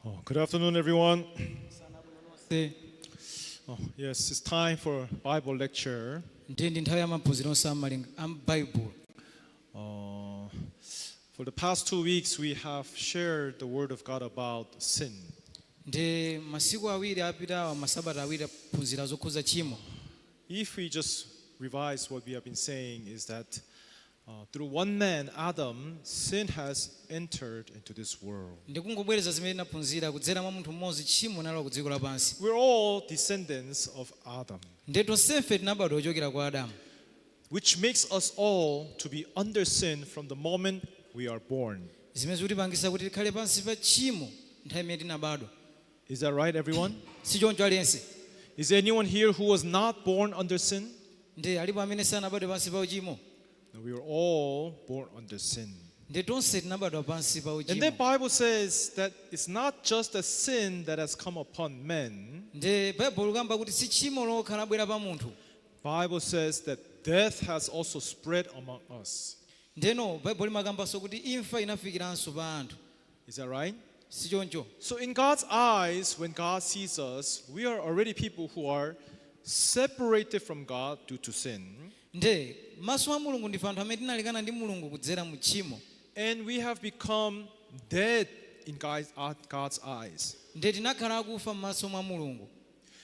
Oh, good afternoon, everyone. Se Oh, yes, it's time for Bible lecture. Ndiye ndi nthawi ya maphunziro onse amalinga a Baibulo. For the past 2 weeks, we have shared the Word of God about sin. Ndi masiku 2 apitawa, masabata 2, aphunzira zokhuza tchimo. If we just revise what we have been saying, is that through one man, Adam, sin has entered into this world. Ndikungobwereza zimene tinaphunzira, kudzera mwa munthu mmodzi tchimo nalowa ku dziko lapansi. We're all descendants of Adam, Ndiye tonsefe tinabadwa kuchokera kwa Adamu, which makes us all to be under sin from the moment we are born. Zimene zikutipangisa kuti tikhale pansi pa tchimo nthawi imene tinabadwa. Is that right, everyone? Si choncho aliyense? Is there anyone here who was not born under sin? Ndi alipo amene sanabadwe pansi pa uchimo? No, we were all born under sin. Ndi tonse tinabadwa pansi pa And the uchimo. Bible says that it's not just a sin that has come upon men. Ndi Baibulo likamba kuti si tchimo lokha labwera pa munthu. Bible says that death has also spread among us. Ndeno Baibulo limakambanso kuti imfa inafikiranso pa anthu. Is that right? Si choncho? So in God's eyes, when God sees us, we are already people who are separated from God due to sin. Nde maso a Mulungu ndife anthu amene tinalekana ndi Mulungu kudzera mu tchimo. And we have become dead in God's eyes. Nde tinakhala akufa m'maso mwa Mulungu.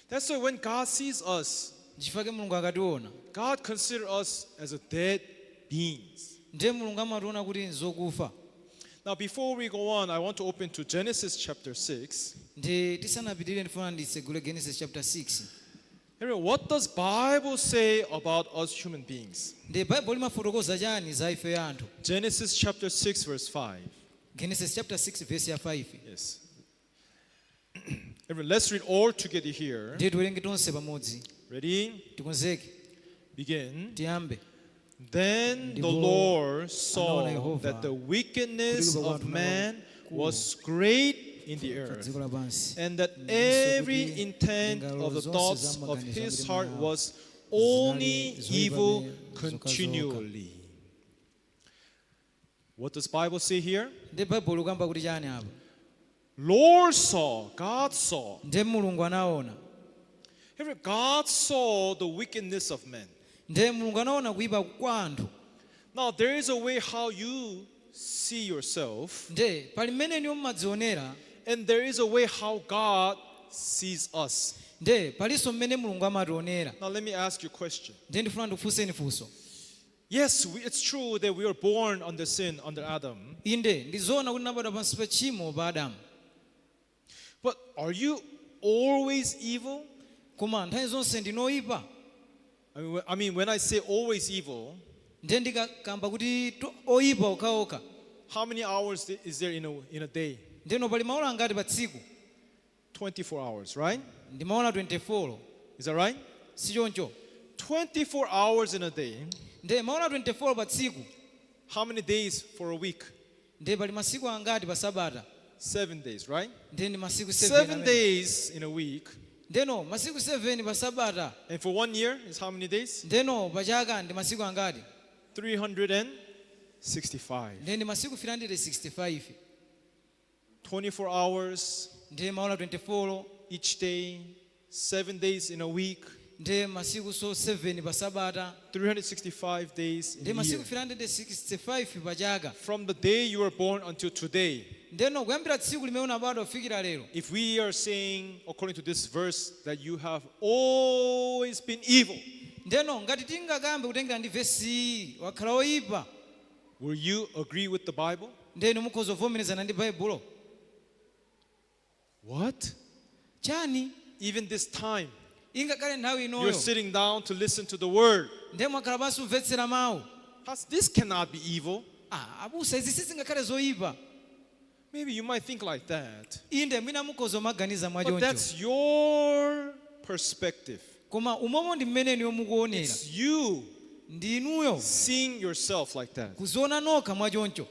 That's why when God sees us, Nchifukwa Mulungu akationa, God considers us as a dead beings. Ndiye Mulungu amationa kuti nzokufa. Now, before we go on, I want to open to Genesis chapter 6. Ndi tisanapitirire ndifuna nditsegule Genesis chapter 6. Anyway, what does Bible say about us human beings? Ndi Baibulo limafotokoza chani za ife anthu? Genesis chapter 6, verse 5. Genesis chapter 6 verse ya 5. Yes. Everyone, let's read all together here. Ndiye tiwerenge tonse pamodzi. Ready? Tikonzeke. Begin. Tiyambe. Then the Ndipo Lord saw anaona Yehova that the wickedness kuti kuipa kwa of anthu man kunali was great in the pa earth, dziko lapansi, and that ndiponso every kuti intent lingaliro of the zonse thoughts za of maganizo his a heart mitima yawo was only zinali evil zoyipabe zokhazokha. Continually. What does Bible say here? Ndi Baibulo likamba kuti chani apa? Lord saw, God saw. Ndiye Mulungu anaona. Here, God saw the wickedness of men. Ndiye Mulungu anaona kuyipa kwa anthu. Now, there is a way how you see yourself, Ndiye pali mmene niwo mmadzionera, and there is a way how God sees us. Ndiye palinso mmene Mulungu amationera. Now, let me ask you a question. Ndiye ndifuna ndikufunseni funso. Yes, it's true that we are born under sin, under Adam. Inde, ndizoona kuti tinabadwa pansi pa tchimo pa Adamu. But are you always evil? Koma nthawi zonse ndinoyipa? I mean, when I say always evil, Ndiye ndikakamba kuti oyipa okhaokha, how many hours is there in a day? Ndeno pali maola angati pa tsiku? 24 hours, right? Ndi maola 24. Is that right? Si choncho? 24 hours in a day. Ndiye maola 24 pa tsiku. How many days for a week? Ndiye pali masiku angati pa sabata? 7 days, right? Ndiye ndi masiku 7 7 amene. Days in a week. Ndeno masiku 7 pa sabata. And for one year is how many days? Ndeno pa chaka ndi masiku angati? 365. Ndiye ndi masiku 365. 24 hours Ndiye maola 24 each day, 7 days in a week, ndiye masiku so 7 pa sabata, 365 days in ndiye a masiku year. 365 pa chaka. From the day you were born until today, Ndeno kuyambira tsiku limene unabadwa kufikira lero, if we are saying, according to this verse, that you have always been evil, ndeno ngati tingakambe kutengera ndi vesi iyi wakhala oyipa, will you agree with the Bible? Ndeno mukhoza kuvomerezana ndi Baibulo? What? Chani? Even this time, Ingakhale nthawi you're inoyo, sitting down to listen to the word. Ndiye mwakhala pansi kumvetsera mawu. This cannot be evil. Ah, abusa, izi sizingakhale zoyipa. Maybe you might think like that. Inde, mwina mukhoza kumaganiza But mwachoncho. that's your perspective. Koma umomo ndi mmene niyo mukuonera. It's you Ndi inuyo seeing yourself like that. Kuziona nokha mwachoncho.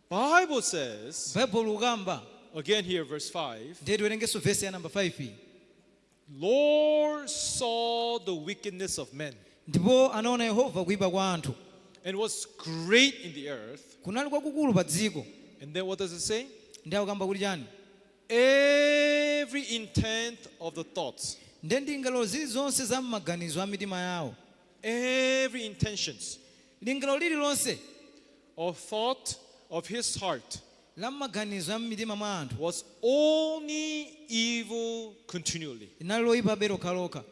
Bible says, Baibulo ukamba, again here, verse 5, ndiye tiwerengenso vesi ya namba 5 iyi, Lord saw the wickedness of men ndipo anaona Yehova kuyipa kwa anthu and was great in the earth. Kunali kwakukulu pa dziko. And then what does it say? Ndi akukamba kuti chani? Every intent of the thoughts, Nde ndingaliro zilizonse za m'maganizo a mitima yawo, every intentions lingaliro lililonse of thought of his heart la m'maganizo a m'mitima mwa anthu was only evil continually. linali loyipa lokhalokha.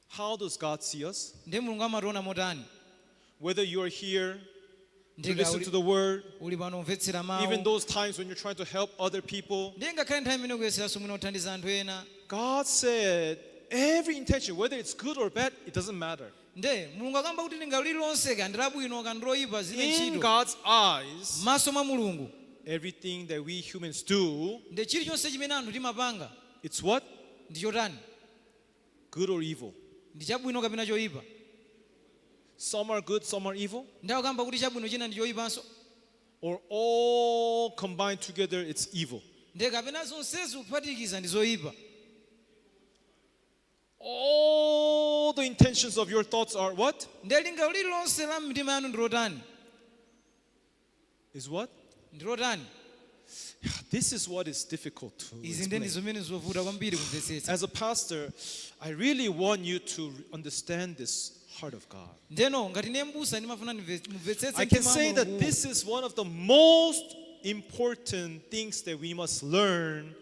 How does God see us? Nde Mulungu amationa motani? Whether you are here to Ndika listen to the word, uli pano kumvetsera even mawu, those times when you're trying to help other people, ndiye ngakhale nthawi imene ukuyeseranso mwina kuthandiza anthu ena, God said every intention, whether it's good or bad, it doesn't matter. Nde Mulungu akamba kuti lingaliro lililonse kandi labwino kandi loyipa zilibe In ntchito. God's eyes, M'maso mwa Mulungu, everything that we humans do, nde chilichonse chimene anthu timapanga, it's what? Ndi chotani? Good or evil. Ndi chabwino kapena choyipa? Some are good, some are evil. Ndi akamba kuti chabwino china ndi choyipanso? Or all combined together, it's evil. Nde kapena zonsezo kuphatikiza ndi zoyipa? All the intentions of your thoughts are what? Nde lingaliro lililonse la mmitima yanu ndi lotani? Is what? Ndi lotani? This is what is difficult to Izi nde ndi explain. zimene zovuta kwambiri kumvetsetsa. As a pastor, I really want you to understand this heart of God. Ndeno ngati ine mbusa ndimafuna mumvetsetse I can mtima wa say that Mulungu. this is one of the most important things that we must learn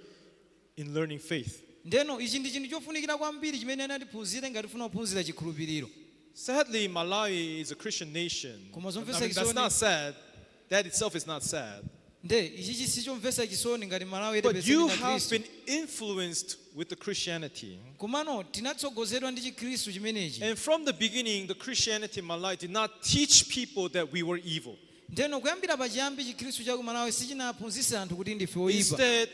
in learning faith. Ndeno ichi ndi chinthu chofunikira kwambiri chimene anatiphunzire ngati tifuna kuphunzira chikhulupiriro. Sadly, Malawi is a Christian nation. Koma I zomvetsa mean, that's chisoni. not sad. That itself is not sad. Nde ichi sichomvetsa chisoni ngati Malawi But you yetepeseni have Khristu. been influenced with the Christianity. Komano tinatsogozedwa ndi chikhristu chimenechi. And from the beginning, the Christianity in Malawi did not teach people that we were evil. Ndeno kuyambira pachiyambi chikhristu cha ku Malawi sichinaphunzitse anthu kuti ndife oyipa. Instead,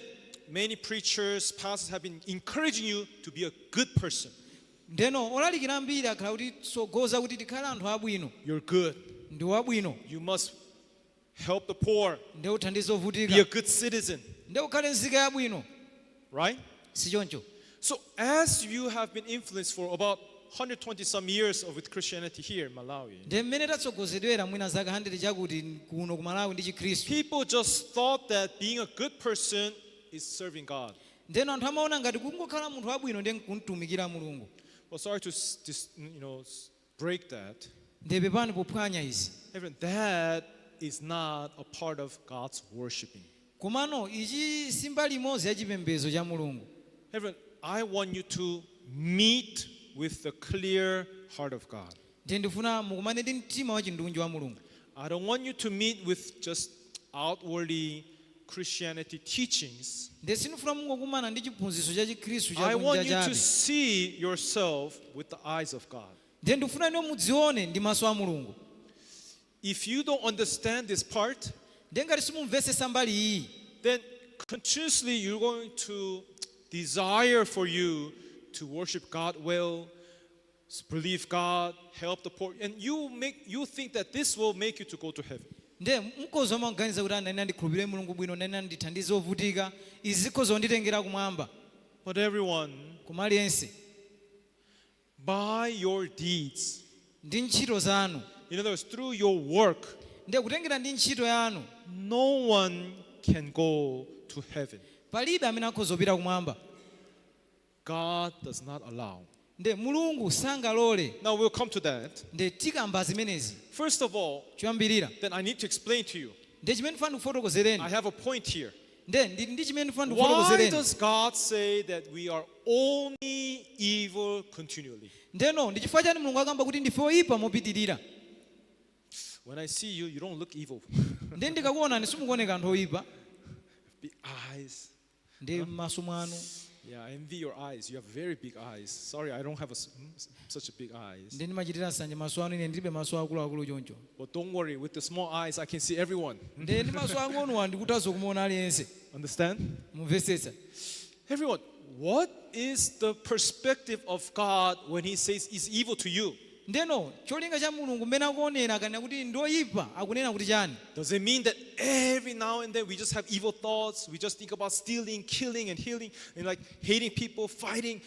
many preachers, pastors have been encouraging you to be a good person. Ndeno olalikira ambiri akhala kuti tsogoza kuti tikhale anthu abwino. You're good. Ndi wabwino. You must help the poor. Nde uthandize Be a ovutika. good citizen. Nde ukhale nzika yabwino. Right? Sichoncho? So, as you have been influenced for about 120 some years of with Christianity here in Malawi, Nde mmene tatsogozedwera mwina zaka 100 chakuti kuno ku Malawi ndi chikhristu, people just thought that being a good person is serving God. Ndeno anthu amaona ngati kungokhala munthu wabwino ndiye kumtumikira Mulungu. Well, sorry to break that. Nde pepani pophwanya izi. Everyone, that is not a part of God's worshiping. Komano ichi si mbali imodzi ya chipembedzo cha Mulungu. Everyone, I want you to meet with the clear heart of God. Ndiye ndifuna mukumane ndi mtima wa chindunji wa Mulungu. I don't want you to meet with just outwardly Christianity teachings. Ndiye sindifuna mungokumana ndi chiphunzitso cha chikhristu I chakunja want you to chabe. see yourself with the eyes of God. Ndiye ndifuna inu mudzione ndi maso a Mulungu. If you don't understand this part, Ndiye ngati simumvetsetsa mbali iyi, then continuously you're going to desire for you to worship God well, believe God, help the poor, and you think that this will make you to go to heaven. Ndiye mkhoza umaganiza kuti ananena ndikhulupirire Mulungu bwino nanena ndithandize ovutika izi zikhoza kunditengera kumwamba. But everyone, Koma aliyense, by your deeds, ndi ntchito zanu, in other words, through your work, ndiye kutengera ndi ntchito yanu, no one can go to heaven. Palibe amene akhoza kupita kumwamba. God does not allow. Ndiye Mulungu sangalole. Now we'll come to that. Ndiye tikamba zimenezi. First of all, Choyambirira, then I need to explain to you. Ndiye chimene ndifuna ndikufotokozereni. I have a point here. Ndiye ndili ndi chimene ndifuna Why ndikufotokozereni. does God say that we are only evil continually? Ndeno ndi chifukwa chani Mulungu akamba kuti ndife oyipa mopitirira? When I see you, you don't look evil. Ndiye ndikakuonani simukuoneka anthu oyipa. Big eyes. Ndi m'maso mwanu. Yeah, I envy your eyes. You have very big eyes. Sorry, I don't have such a big eyes. Ndiye ndimachitira nsanje maso anu, ine ndilibe maso akuluakulu choncho. But don't worry, with the small eyes, I can see everyone. Ndiye ndi maso ang'onowa ndikuthanso kumuona aliyense. Understand? Mumvetsetsa? Everyone, what is the perspective of God when He says it's evil to you? Ndeno cholinga cha Mulungu mmene akuonera akanena kuti ndoyipa akunena kuti chani? Does it mean that every now and then we just have evil thoughts? We just think about stealing, killing, and healing, and like hating people, fighting?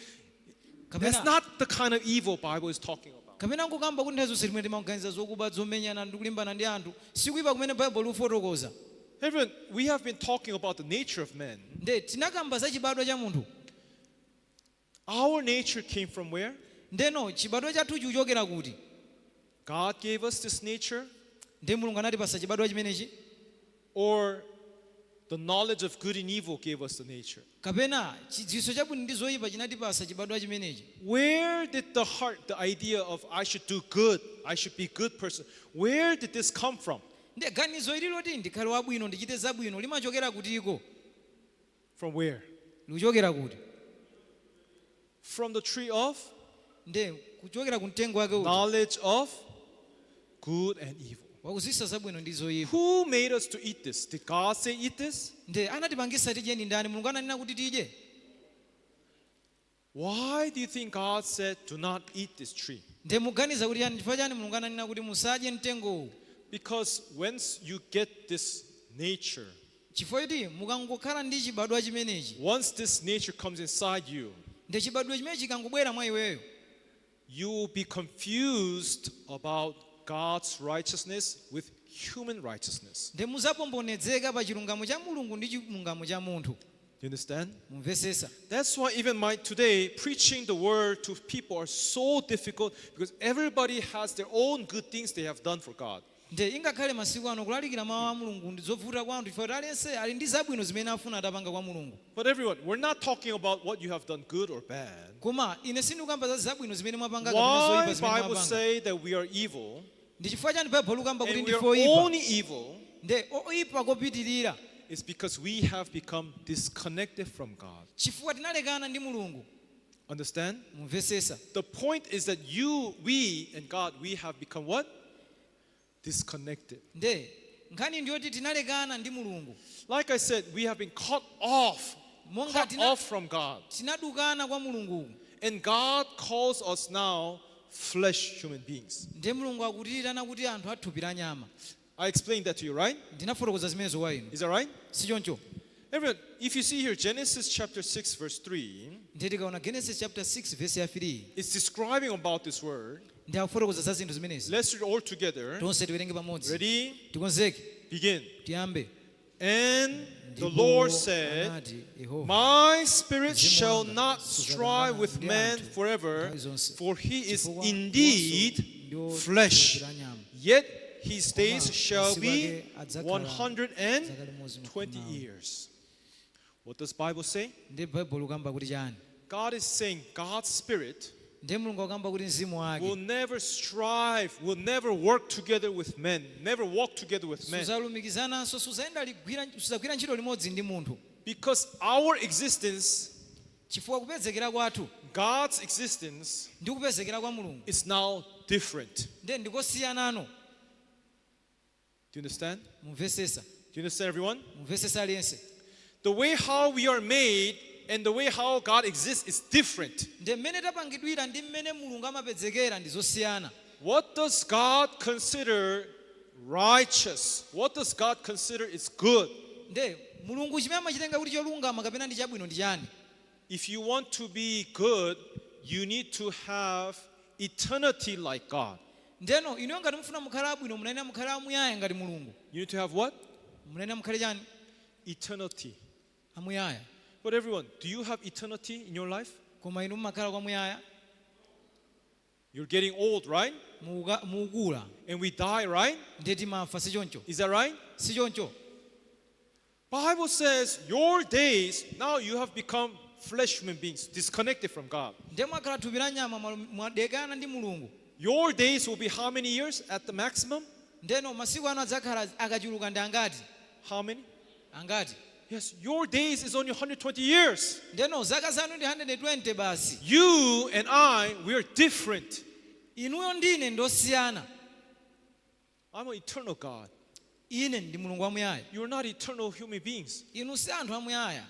That's Kapena not the kind of evil Bible is talking about. Kapena nkukamba kuti nthawi zonse timene timaganiza zokuba zomenyana ndi kulimbana ndi anthu sikuipa kumene Baibulo likufotokoza. Everyone, we have been talking about the nature of man. Nde tinakamba za chibadwa cha munthu. Our nature came from where? Ndeno chibadwa chathu chikuchokera kuti? God gave us this nature, Ndi Mulungu anatipasa chibadwa chimenechi, or the knowledge of good and evil gave us the nature? Kapena chidziwitso chabwino ndi zoyipa chinatipasa chibadwa chimenechi? Where did the heart, the idea of I should do good, I should be good person, where did this come from? Ndi ganizo ili loti ndikhale wabwino, ndichite zabwino, limachokera kutiko? From where? Likuchokera kuti? From the tree of Nde kuchokera ku mtengo wake uti? Knowledge of good and evil. Wakudziwitsa zabwino ndi zoyipa. Who made us to eat this? Did God say eat this? Nde anatipangisa tidye ndi ndani? Mulungu ananena kuti tidye? Why do you think God said do not eat this tree? Nde muganiza kuti yani, chifukwa chani Mulungu ananena kuti musadye mtengowu? Because once you get this nature, Chifukwa choti mukangokhala ndi chibadwa chimenechi, once this nature comes inside you, nde chibadwa chimene chikangobwera mwa iweyo, you will be confused about God's righteousness with human righteousness. Nde muzapombonedzeka pa chilungamo cha Mulungu ndi chilungamo cha munthu. You understand? Mumvesesa? That's why even my today preaching the word to people are so difficult, because everybody has their own good things they have done for God. Nde ingakhale masiku ano kulalikira mawu a Mulungu ndi zovuta kwa anthu chifukwa kuti aliyense ali ndi zabwino zimene afuna atapanga kwa Mulungu. But everyone, we're not talking about what you have done good or bad. Koma ine sindikukamba za zabwino zimene mwapanga kapena Why zoyipa zimene Bible mwapanga. say that we are evil Ndi chifukwa chani Baibulo likamba kuti and we ndife are oyipa? only evil Nde oyipa kopitirira is because we have become disconnected from God. Chifukwa tinalekana ndi Mulungu. Understand? Mumvesesa? The point is that you, we, and God, we have become what? Disconnected. Nde nkhani ndiyoti tinalekana ndi Mulungu. Like I said, we have been cut off, Monga cut tina- off from God. Tinadukana kwa Mulunguku. And God calls us now flesh human beings. Nde Mulungu akutiyitana kuti anthu athupi la nyama. I explained that to you, right? Ndinafotokoza zimenezo kwa inu. Is that right? Si choncho? Everyone, if you see here Genesis chapter 6 verse 3, Ndiye tikaona Genesis chapter 6 verse ya 3, it's describing about this word. Ndi akufotokoza za zinthu zimenezi. Let's read all together. Tonse tiwerenge pamodzi. Ready? Tikonzeke. Begin. Tiyambe. And the Ndipo Lord said, anati Yehova, "My spirit Mzimu shall wanga not strive with ndi man anthu forever, nthawi zonse, for he is chifukwa indeed ndiwonso ndiwo flesh. thupi la nyama. Yet his days Koma shall masiku be ake adzakhala zaka limodzi 120 makumi years." What does Bible say? Ndi Baibulo kamba kuti chani? God is saying God's spirit Ndiye Mulungu akamba kuti mzimu wake will never strive, will never work together with men, never walk together with men. Suzalumikizananso, suzayenda suzagwira ntchito limodzi ndi munthu. Because our existence, Chifukwa kupezekera kwathu, God's existence, ndi kupezekera kwa Mulungu, is now different. ndiye ndikosiyanano. Do you understand? Mumvesesa? Do you understand, everyone? Mumvesesa aliyense? The way how we are made and the way how God exists is different. Ndi mmene tapangidwira ndi mmene Mulungu amapezekera ndi zosiyana. What does God consider righteous? What does God consider is good? Nde Mulungu chimene amachitenga kuti cholungama kapena ndi chabwino ndi chani? If you want to be good, you need to have eternity like God. Ndeno inuyo ngati mufuna mukhale abwino, munayenera mukhale amuyaya ngati Mulungu. You need to have what? Munayenera mukhale chani? Eternity. Amuyaya. But everyone, do you have eternity in your life? Koma inu mumakhala kwamuyaya? You're getting old, right? Mukula. And we die, right? Ndiye timafa, si choncho? Is that right? Si choncho? Bible says your days, now you have become flesh human beings, disconnected from God. Ndiye mwakhala thupi la nyama, mwadekana ndi Mulungu. Your days will be how many years at the maximum? Ndeno masiku anu adzakhala akachuluka ndi angati? How many? Angati? Yes, your days is only 120 years. Ndeno zaka zanu ndi 120 basi. You and I, we are different. Inuyo ndine ndosiyana. I'm an eternal God. Ine ndi Mulungu wamuyaya. You're not eternal human beings. Inu si anthu amuyaya.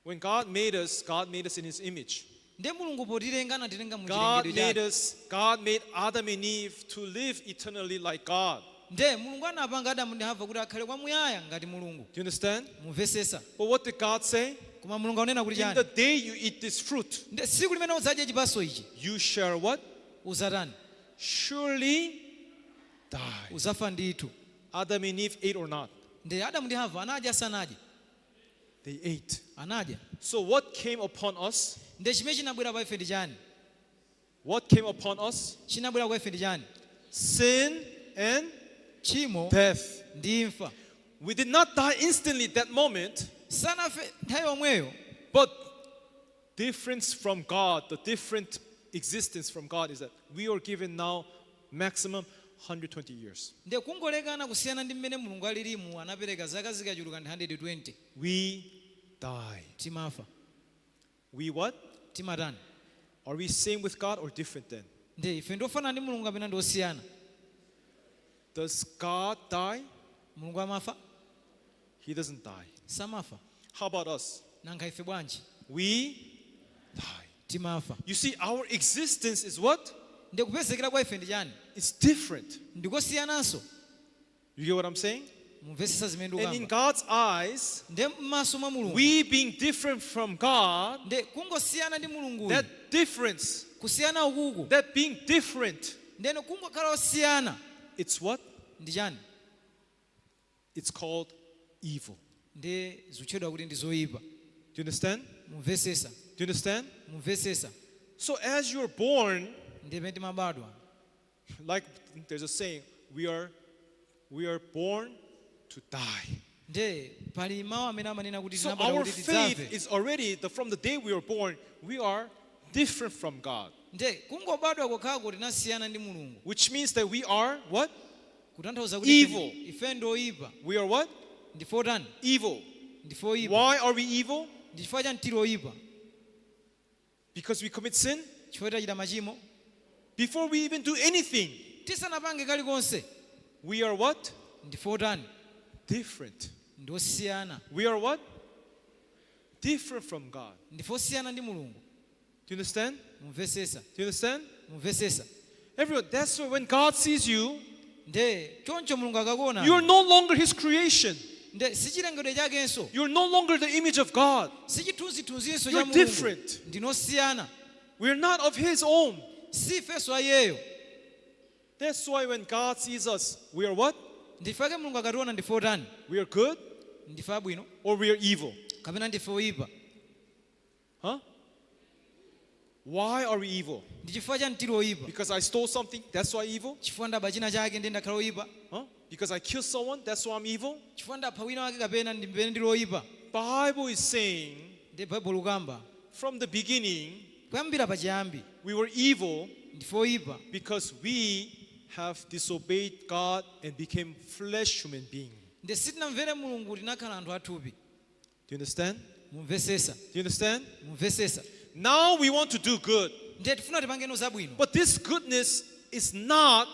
When God made us, God made us in His image. Ndiye Mulungu potilenga anatilenga mu God chilengedwe made chake. us, God made Adam and Eve to live eternally like God. Ndiye Mulungu anapanga Adamu ndi Hava kuti akhale kwamuyaya ngati Mulungu. Do you understand? Mumvesesa? But what did God say? Koma Mulungu akunena kuti In chani? the day you eat this fruit, Ndiye tsiku limene udzadye chipaso ichi, you shall what? Uzatani? Surely die. Uzafa ndithu. Adam and Eve ate or not? Ndi Adamu ndi Hava anadya sanadye? They ate. Anadya. So what came upon us? Ndi chimene chinabwera pa ife ndi chani? What came upon us? Chinabwera kwa ife ndi chani? Sin and Tchimo death. ndi imfa. We did not die instantly that moment, Sanafe nthawi yomweyo, but difference from God, the different existence from God is that we are given now maximum 120 years. Ndi kungolekana kusiyana ndi mmene Mulungu alilimu anapereka zaka zikachuluka ndi 120. We die. Timafa. We what? Timatani? Are we same with God or different then? Ndi ife ndiofanana ndi Mulungu kapena ndi osiyana? Does God die? Mulungu amafa? He doesn't die. Samafa. How about us? Nanga ife bwanji? We die. Timafa. You see, our existence is what? Ndi kupezekera kwa ife ndi chani? It's different. Ndikosiyananso. You get what I'm saying? Mumvesesa zimene And in ndikukamba? God's eyes, Ndi m'maso mwa Mulungu, we being different from God, ndi kungosiyana ndi Mulunguyu, that difference, kusiyana ukuku, that being different, ndeno kungokhala osiyana, it's what? ndi chani? It's called evil. Ndi zikutchedwa kuti ndi zoyipa. Do you understand? Mumvesesa? Do you understand? Mumvesesa? So as you're born, Ndi pamene timabadwa, like there's a saying, we are born to die. Nde pali mawu amene amanena kuti So tinabadwa our kuti faith tidzafe. is already from the day we were born, we are different from God. Nde kungobadwa kokhako tinasiyana ndi Mulungu. Which means that we are what? Kutanthauza kuti Evil. Ife ndi oyipa. We are what? Ndife otani? Evil. Ndife oyipa. Why are we evil? Ndi chifukwa chani tili oyipa? Because we commit sin? Chifukwa tachita machimo. Before we even do anything, Tisanapange kalikonse, we are what? Ndife otani? Different. Ndi osiyana. We are what? Different from God. Ndife osiyana ndi Mulungu. Do you understand? Mumvesesa? Do you understand? Mumvesesa? Everyone, that's why when God sees you, Nde choncho Mulungu akakuona, you're no longer His creation. Nde sichilengedwe chakenso. You're no longer the image of God. Sichithunzithunzinso cha You're Mulungu. different. Ndinosiyana. We're not of His own. Si ifenso ayeyo. That's why when God sees us, we are what? Ndifake Mulungu akationa ndife otani? We are good Ndife abwino or we are evil? Kapena ndife oyipa? Huh? Why are we evil? Ndi chifukwa chani tili oyipa? Because I stole something, that's why evil? Chifukwa ndaba china chake ndiye ndakhala oyipa? Huh? Because I killed someone, that's why I'm evil? Chifukwa ndapha wina wake kapena ndipene ndili oyipa? Bible is saying Ndi Baibulo kamba, from the beginning kuyambira pachiyambi, we were evil ndife oyipa because we have disobeyed God and became flesh human being. Ndi sitinamvere Mulungu tinakhala anthu athupi. Do you understand? Mumvesesa? Do you understand? Mumvesesa? Now we want to do good. Ndiye tifuna tipangeno zabwino. But this goodness is not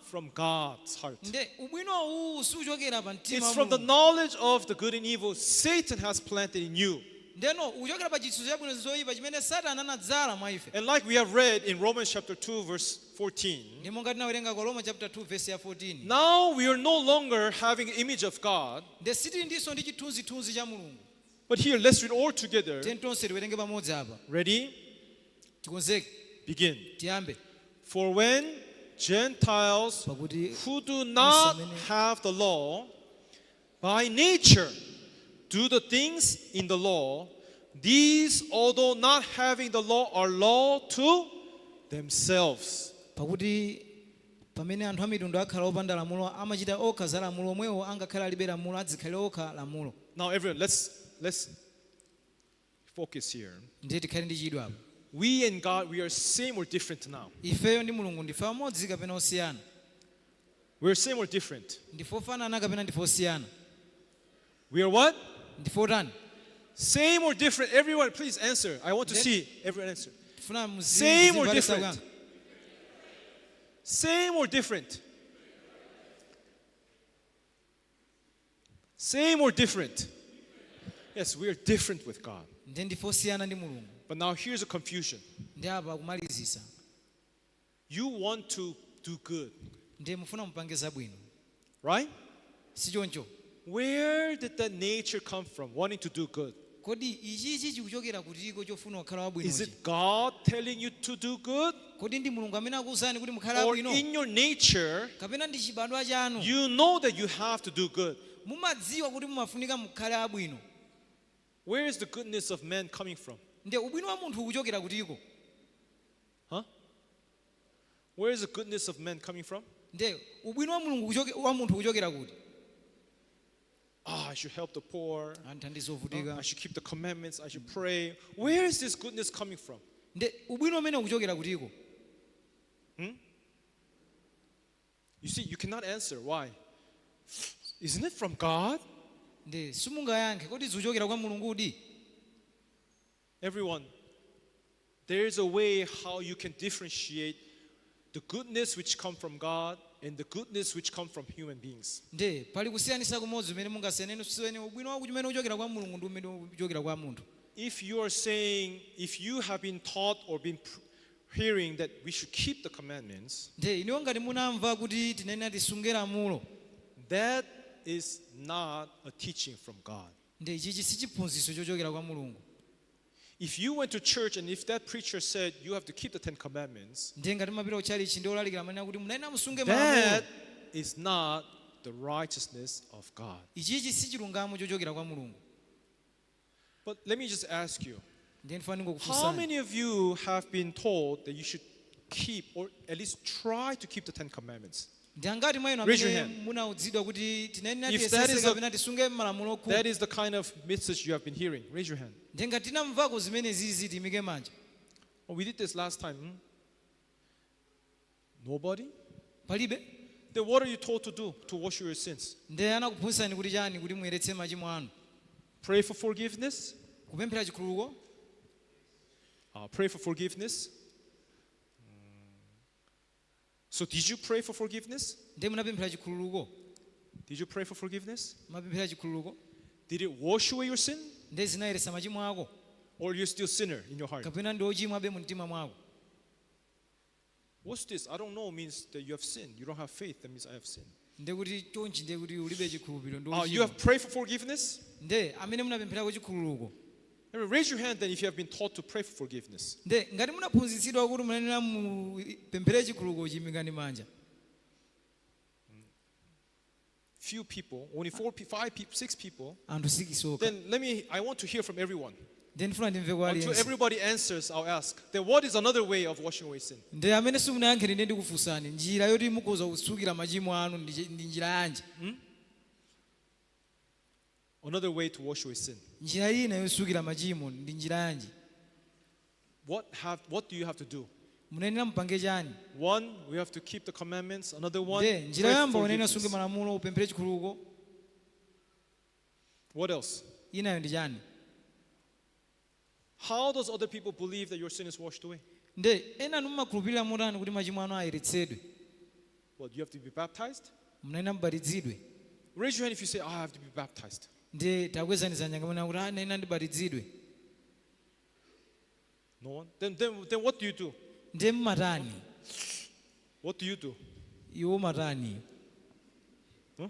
from God's heart. Nde ubwino uwu suchokera pa mtima It's wa from the Mulungu. knowledge of the good and evil Satan has planted in you. Ndeno ukuchokera pa chitsuzo chabwino zoyipa chimene Satana anadzala mwa ife. And like we have read in Romans chapter 2 verse 14, Ndi monga tinawerenga kwa Roma chapter 2 verse ya 14, now we are no longer having image of God. Nde sitili ndinso ndi chithunzithunzi cha Mulungu. But here let's read all together. Tiyeni tonse tiwerenge pamodzi apa. Ready? Tikonzeke. Begin. Tiyambe. For when Gentiles Pakuti who do not have the law by nature do the things in the law, these, although not having the law, are law to themselves. Pakuti pamene anthu amitundu akhala opanda lamulo amachita okha za lamulo omwewo angakhale alibe lamulo adzikhalira okha lamulo. Now, everyone, let's focus here. Ndiye tikhale ndi chidwi apa. We and God, we are same or different now? Ifeyo ndi Mulungu ndife amodzi kapena osiyana? We're same or different? Ndife ofanana kapena ndife osiyana? We are what? Ndife otani? Same or different? Everyone, please answer. I want to see everyone answer. Tifuna Same or muzimvale different? sakuyankha. Same or different? Same or different? Yes, we are different with God. Ndiye ndife osiyana ndi Mulungu. But now here's a confusion. Ndi apa kumalizisa. You want to do good, Ndiye mufuna mupange zabwino, right? Si choncho? Where did that nature come from, wanting to do good? Kodi ichichi chikuchokera kutiko chofuna kukhala Is wabwinochi? it God telling you to do good? Kodi ndi Mulungu amene akuwuzani kuti mukhale Or abwino, in your nature, kapena ndi chibadwa chanu you know that you have to do good? mumadziwa kuti mumafunika mukhale abwino? Where is the goodness of man coming from? Ndiye ubwino wa munthu ukuchokera kutiko? Huh? Where is the goodness of man coming from? Ndiye ubwino wa mulungu wa munthu ukuchokera kuti? Ah, I should help the poor. Anthandize ovutika. I should keep the commandments. I should pray. Where is this goodness coming from? Ndiye ubwino umene ukuchokera kutiko? You see, you cannot answer. Why? Isn't it from God? Ndiye simungayankhe, kodi zikuchokera kwa Mulungudi? Everyone, there is a way how you can differentiate the goodness which come from God and the goodness which come from human beings. Ndiye pali kusiyanisa kumodzi umene mungasiyaneni ubwino wakuti umene uchokera kwa Mulungu ndi umene uchokera kwa munthu. If you are saying, if you have been taught or been hearing that we should keep the commandments, Ndiye inuyo ngati munamva kuti tinene tisunge lamulo, that is not a teaching from God. Ndiye ichichi si chiphunzitso chochokera kwa Mulungu. If you went to church and if that preacher said you have to keep the Ten Commandments, Ndiye ngati mumapita kutchalichi ndi olalikira amanena kuti munayenera musunge malamulo, that is not the righteousness of God. Ichichi si chilungamo chochokera kwa Mulungu. But let me just ask you, Ndiye ndifuna how ningokufunsani, many of you have been told that you should keep or at least try to keep the Ten Commandments? Ndi angati mwa inu Raise your amene hand. munaudzidwa kuti tinenera If that tiyesese is a- kapena tisunge malamulo khumi? That is the kind of message you have been hearing. Raise your hand. Ndiye ngati tinamvako zimene zizi, tiyimike manja. Oh, we did this last time. Nobody? Palibe? Then what are you told to do to wash your sins? Ndiye anakuphunzitsani kuti chani kuti muyeretse machimo anu? Pray for forgiveness? Kupemphera chikhululuko? Pray for forgiveness. So did you pray for forgiveness? Ndiye munapemphera chikhululuko? Did you pray for forgiveness? Mapemphera chikhululuko? Did it wash away your sin? Ndiye zinayeretsa machimo ako? Or you're still sinner in your heart? Kapena ndi ochimwabe mu mtima mwako? What's this? I don't know means that you have sinned. You don't have faith. That means I have sinned. Ndiye kuti chonchi ndiye kuti ulibe chikhulupiriro ndi You ochimwa. have prayed for forgiveness? Ndiye amene munapempherako chikhululuko? Raise your hand then if you have been taught to pray for forgiveness. Ndiye ngati munaphunzitsidwa kuti munayenera mupemphere chikhululuko, chimikani manja. Few people, only four, five people, six people. Anthu 6 okha. Then I want to hear from everyone. Ndiye ndifuna ndimve kwa Until aliyense. everybody answers, I'll ask. Then what is another way of washing away sin? Ndiye amene simunayankhe, ine ndikufunsani njira yoti mukhoza kutsukira machimo anu ndi njira yanji? Another way to wash away sin. Njira ina yotsukira machimo ndi njira yanji? What do you have to do? Munayenera mupange chani? One, we have to keep the commandments. Another one, Ndiye njira pray for yoyamba unayenera usunge forgiveness. malamulo, upemphere chikhululuko. What else? Inayo ndi chani? How does other people believe that your sin is washed away? Nde ena mumakhulupirira motani kuti machimo anu ayeretsedwe? Well, you have to be baptized. Munayenera mubatizidwe. Raise your hand if you say, "I have to be baptized." Ndiye takwezani dzanja ngamene kuti ah, nayenera ndibatizidwe. No one? Then what do you do? Ndiye mmatani? What do you do? Iwo matani? Huh?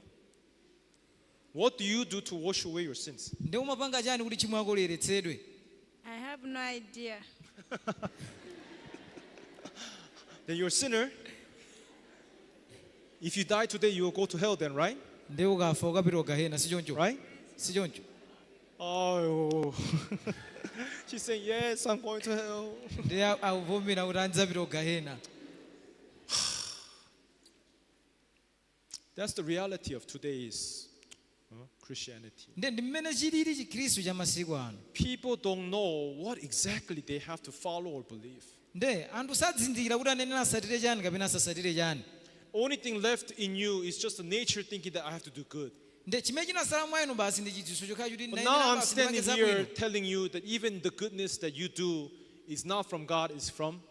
What do you do to wash away your sins? Ndiye umapanga chani kuti tchimo lako liyeretsedwe? I have no idea. Then you're a sinner. If you die today, you will go to hell then, right? Ndiye ukafa ukapita kugahena, si choncho? Right? Si choncho? Oh, she's saying, "Yes, I'm going to hell." Ndiye akuvomera kuti andidzapita kugahena. That's the reality of today's Christianity. Ndiye ndi mmene chilili chikhristu cha masiku ano. People don't know what exactly they have to follow or believe. Nde anthu sadzindikira kuti anenera asatire chani kapena asasatire chani. Only thing left in you is just the nature thinking that I have to do good. Nde chimene chinasala mwa inu basi ndi chidziwitso chokhala kuti But now I'm standing here telling you that even the goodness that you do is not from God, it's from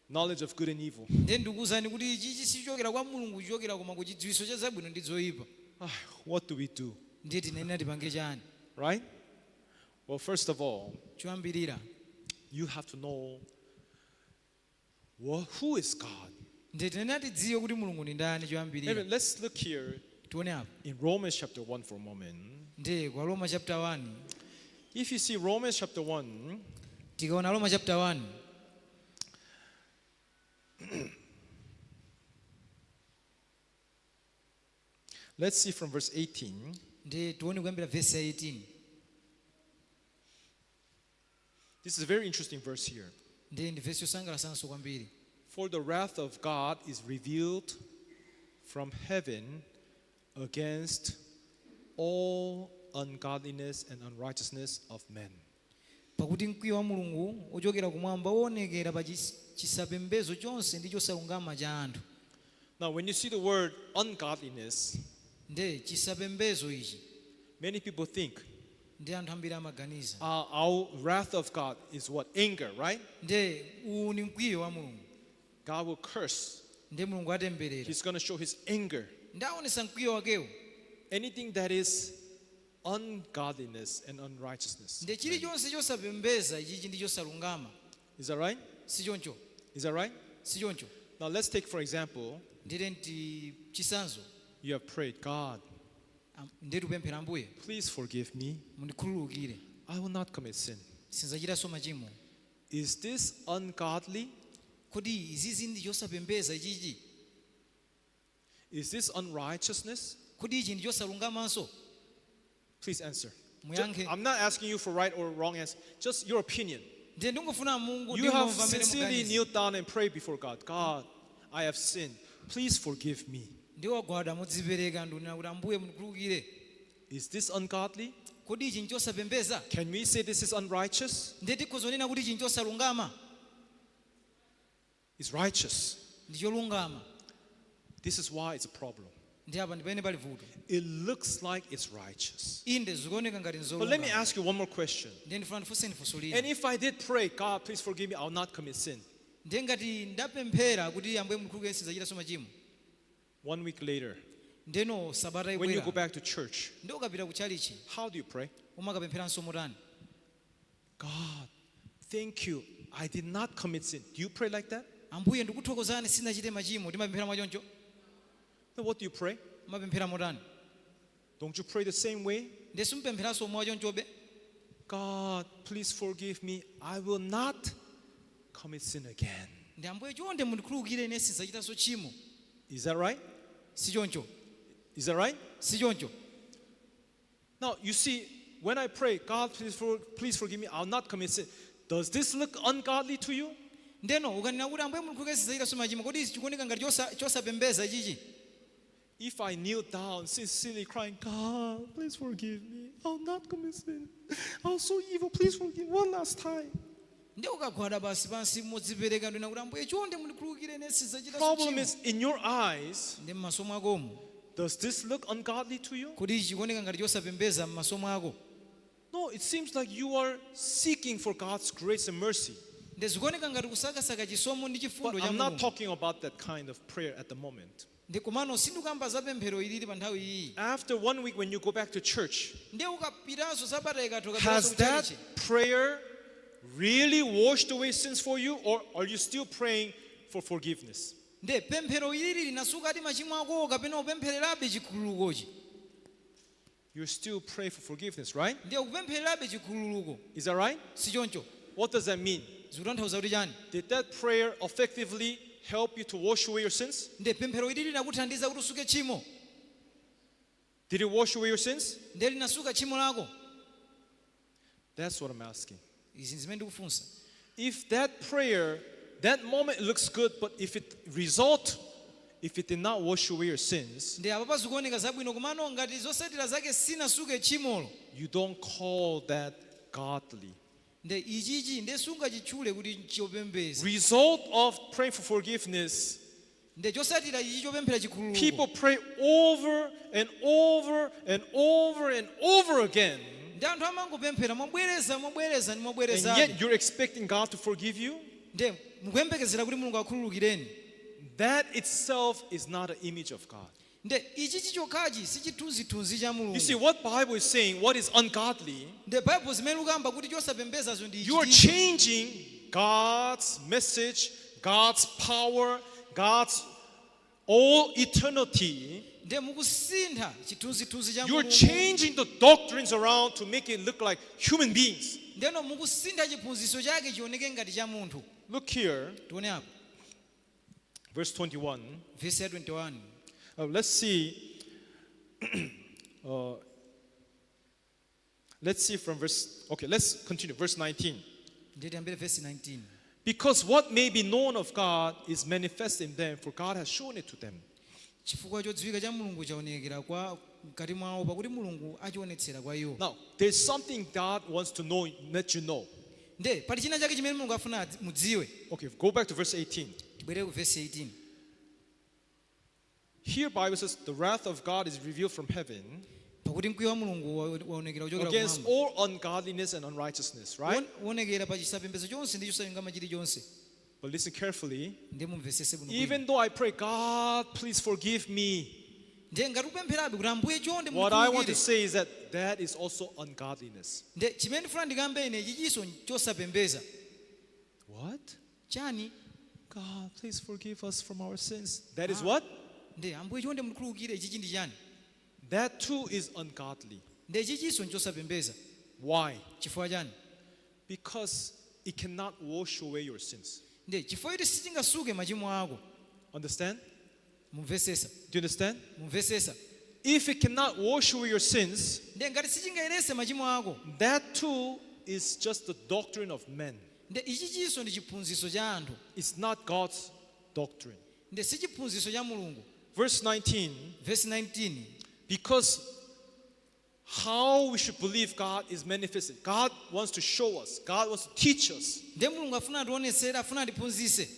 knowledge of good and evil. Nde ndikuwuzani kuti ichichi sichokera kwa Mulungu, chichokera koma ku chidziwitso cha zabwino ndi zoyipa. Ah, what do we do? Ndiye tinenera tipange chani? Right? Well, first of all, Choyambirira, you have to know who is God. Ndiye tinenera tidziwe kuti Mulungu ndi ndani choyambirira. Anyway, let's look here Tione apa in Romans chapter 1 for a moment. ndiye kwa Roma chapter 1. If you see Romans chapter 1, Tikaona Roma chapter 1, let's see from verse 18. Ndi tione kuyambira verse ya 18. This is a very interesting verse here. Ndi verse yosangalatsanso kwambiri. For the wrath of God is revealed from heaven against all ungodliness and unrighteousness of men. Pakuti mkwiyo wa Mulungu ochokera kumwamba woonekera pa chisapembedzo chonse ndi chosalungama cha anthu. Now, when you see the word ungodliness, Nde chisapembedzo ichi, many people think ndi anthu ambiri amaganiza our wrath of God is what? Anger, right? Nde uwu ni mkwiyo wa Mulungu. God will curse. Nde Mulungu atemberera. He's going to show his anger. Ndaonesa mkwiyo wakewo. Anything that is ungodliness and unrighteousness. Nde chilichonse chosapembeza ichichi ndi chosalungama. Is that right? Si choncho? Is that right? Si choncho? Now let's take, for example, Ndite nti chitsanzo, you have prayed, "God, Nde tikupemphera, Ambuye, please forgive me. mundikhululukire. I will not commit sin." Sinzachitanso machimo. Is this ungodly? Kodi izizi ndi chosapembeza ichichi? Is this unrighteousness? Kodi ichi ndi chosalungamanso? Please answer. Muyankhe. I'm not asking you for right or wrong answer. Just your opinion. Ndiye ndingofuna Mungu You have ndingomva mmene sincerely muganiza. kneeled down and prayed before God. "God, I have sinned. Please forgive me." Ndi wagwada modzipereka ndikunena kuti, Ambuye, mundikhululukire. Is this ungodly? Kodi ichi nchosapembeza? Can we say this is unrighteous? Ndiye tikhoza kunena kuti ichi nchosalungama? It's righteous. Ndi cholungama. This is why it's a problem. Ndi apa ndi pamene pali vuto. It looks like it's righteous. Inde zikuoneka ngati But let me nzolungama. ask you one more question. Ndiye ndifuna ndifunseni funso lina. And if I did pray, "God, please forgive me, I'll not commit sin." Ndiye ngati ndapemphera kuti, Ambuye, mundikhululukire, sindizachitanso machimo. One week later, Ndeno sabata when you go ibwera, back to church, ndi ukapita ku chalichi, how do you pray? umakapempheranso motani? "God, thank you. I did not commit sin." Do you pray like that? Ambuye, ndikuthokozani, sindinachite machimo. Timapemphera mwachoncho? Then what do you pray? Umapemphera motani? Don't you pray the same way? Ndiye simpempheranso mwachonchobe? "God, please forgive me. I will not commit sin again." Ndi, Ambuye, chonde mundikhululukire, ine sindizachitanso tchimo. Is that right? Si choncho? Is that right? Si choncho? Now, you see, when I pray, "God, please forgive me, I'll not commit sin." Does this look ungodly to you? Ndeno ukanena kuti, Ambuye, mundikhululukire, sindizachitanso machimo, kodi izi chikuoneka ngati chosapembeza ichichi? If I kneel down sincerely crying, "God, please forgive me. I'll not commit sin. I was so evil. Please forgive one last time." Ndi ukagwada basi pansi modzipereka ndinena kuti, Ambuye, chonde mundikhululukire, ine sindizachitanso Problem tchimo. is, in your eyes, Ndi m'maso mwakomo, does this look ungodly to you? kodi ichi chikuoneka ngati chosapembeza m'maso mwako? No, it seems like you are seeking for God's grace and mercy. Ndi zikuoneka ngati kusakasaka chisomo ndi chifundo But cha I'm not Mulungu. talking about that kind of prayer at the moment. Ndi komano sindikamba za pemphero ilili pa nthawi iyi. After one week, when you go back to church, Ndi ukapitanso sabata ikatha, has ukapitanso that kuchalichi, prayer really washed away sins for you, or are you still praying for forgiveness? Ndi pemphero ilili linasukadi machimo akowo kapena upemphererabe chikhululukochi? You're still praying for forgiveness, right? Ndiye ukupemphererabe chikhululuko. Is that right? Si choncho? What does that mean? Zikutanthauza kuti chani? Did that prayer effectively help you to wash away your sins? Ndiye pemphero ilili linakuthandiza kuti usuke tchimo? Did it wash away your sins? Ndiye linasuka tchimo lako? That's what I'm asking. Izi zimene ndikufunsa. If that prayer, that moment looks good, but if it did not wash away your sins, Ndi apo pazikuoneka zabwino, komano ngati zotsatira zake sinasuke tchimolo, you don't call that godly. Nde ichichi nde sungachitchule kuti nchopembeza. Result of praying for forgiveness, Nde chotsatira ichi chopemphera chikhululuko, people pray over and over and over and over again. Ndi anthu amangopemphera mobwereza, mobwereza ndi And mobwerezabe. yet you're expecting God to forgive you? Nde mukuyembekezera kuti Mulungu akhululukireni? That itself is not an image of God. Nde ichichi chokhachi si chithunzithunzi cha You see, Mulungu. what Bible is saying, what is ungodly, Nde Baibulo zimene ukamba kuti chosapembezazo ndi you are ichichi. changing God's message, God's power, God's All eternity. Ndiye mukusintha chithunzithunzi cha You're Mulungu. Changing the doctrines around to make it look like human beings. Ndeno mukusintha chiphunzitso chake chioneke ngati cha munthu. Look here, Tione apo, verse 21. Vesi ya 21. Let's see. Let's see from verse. Okay, let's continue. Verse 19. Ndiye tiyambire vesi 19. Because what may be known of God is manifest in them, for God has shown it to them. Chifukwa chodziwika cha Mulungu chaonekera kwa mkati mwawo, pakuti Mulungu achionetsera kwa iwo. Now, there's something God wants to know, let you know. Nde pali china chake chimene Mulungu afuna mudziwe. Okay, go back to verse 18. Tibwerere ku vesi 18. Here, Bible says the wrath of God is revealed from heaven Pakuti mkwiyo wa Mulungu waonekera kuchokera against kumwamba all ungodliness and unrighteousness, right? Wonekera pa chisapembedzo chonse ndi chosalungama chilichonse. But listen carefully. Ndiye mumvesese bwino bwino. Even though I pray, "God, please forgive me," Ndiye ngati upempherabe kuti, "Ambuye, chonde what I want to mundikhululukire," say is that that is also ungodliness. Ndiye chimene ndifuna ndikambe ine, chichinso chosapembeza. What? Chani? "God, please forgive us from our sins." That is what? Ndiye, "Ambuye, chonde mundikhululukire," ichichi ndi chani? That too is ungodly. Ndiye chichinso nchosapembeza. Why? Chifukwa chani? Because it cannot wash away your sins. Ndiye chifukwa choti sichingasuke machimo ako. Understand? Mumvesesa? Do you understand? Mumvesesa? If it cannot wash away your sins, Ndiye ngati sichingayerese machimo ako, that too is just the doctrine of men. Ndiye ichichinso ndi chiphunzitso cha anthu. It's not God's doctrine. Ndiye si chiphunzitso cha Mulungu. Verse 19, Verse 19, because how we should believe God is manifested. God wants to show us. God wants to teach us. Ndiye Mulungu afuna ationesere, afuna atiphunzitse.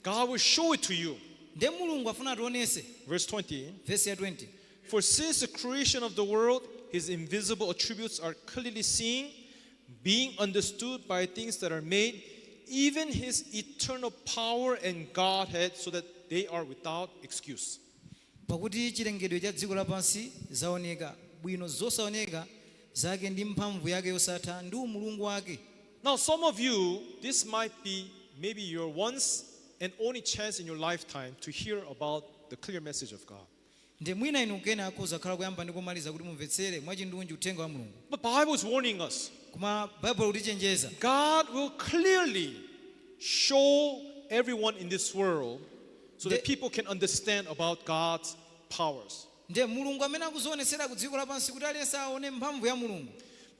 God will show it to you. Ndiye Mulungu afuna ationese. Verse 20. Verse ya 20. For since the creation of the world, his invisible attributes are clearly seen, being understood by things that are made, even his eternal power and Godhead, so that they are without excuse. Pakuti chilengedwe cha dziko lapansi zaoneka bwino zosaoneka zake ndi mphamvu yake yosatha ndi umulungu wake. Now, some of you, this might be maybe your once and only chance in your lifetime to hear about the clear message of God. Ndi mwina inu kena akhoza kukhala kuyamba ndi kumaliza kuti mumvetsere mwachindunji uthenga wa Mulungu. But Bible is warning us. Koma Baibulo kutichenjeza. God will clearly show everyone in this world so that people can understand about God's powers. Ndiye Mulungu amene akuzionesera ku dziko lapansi kuti aliyense aone mphamvu ya Mulungu.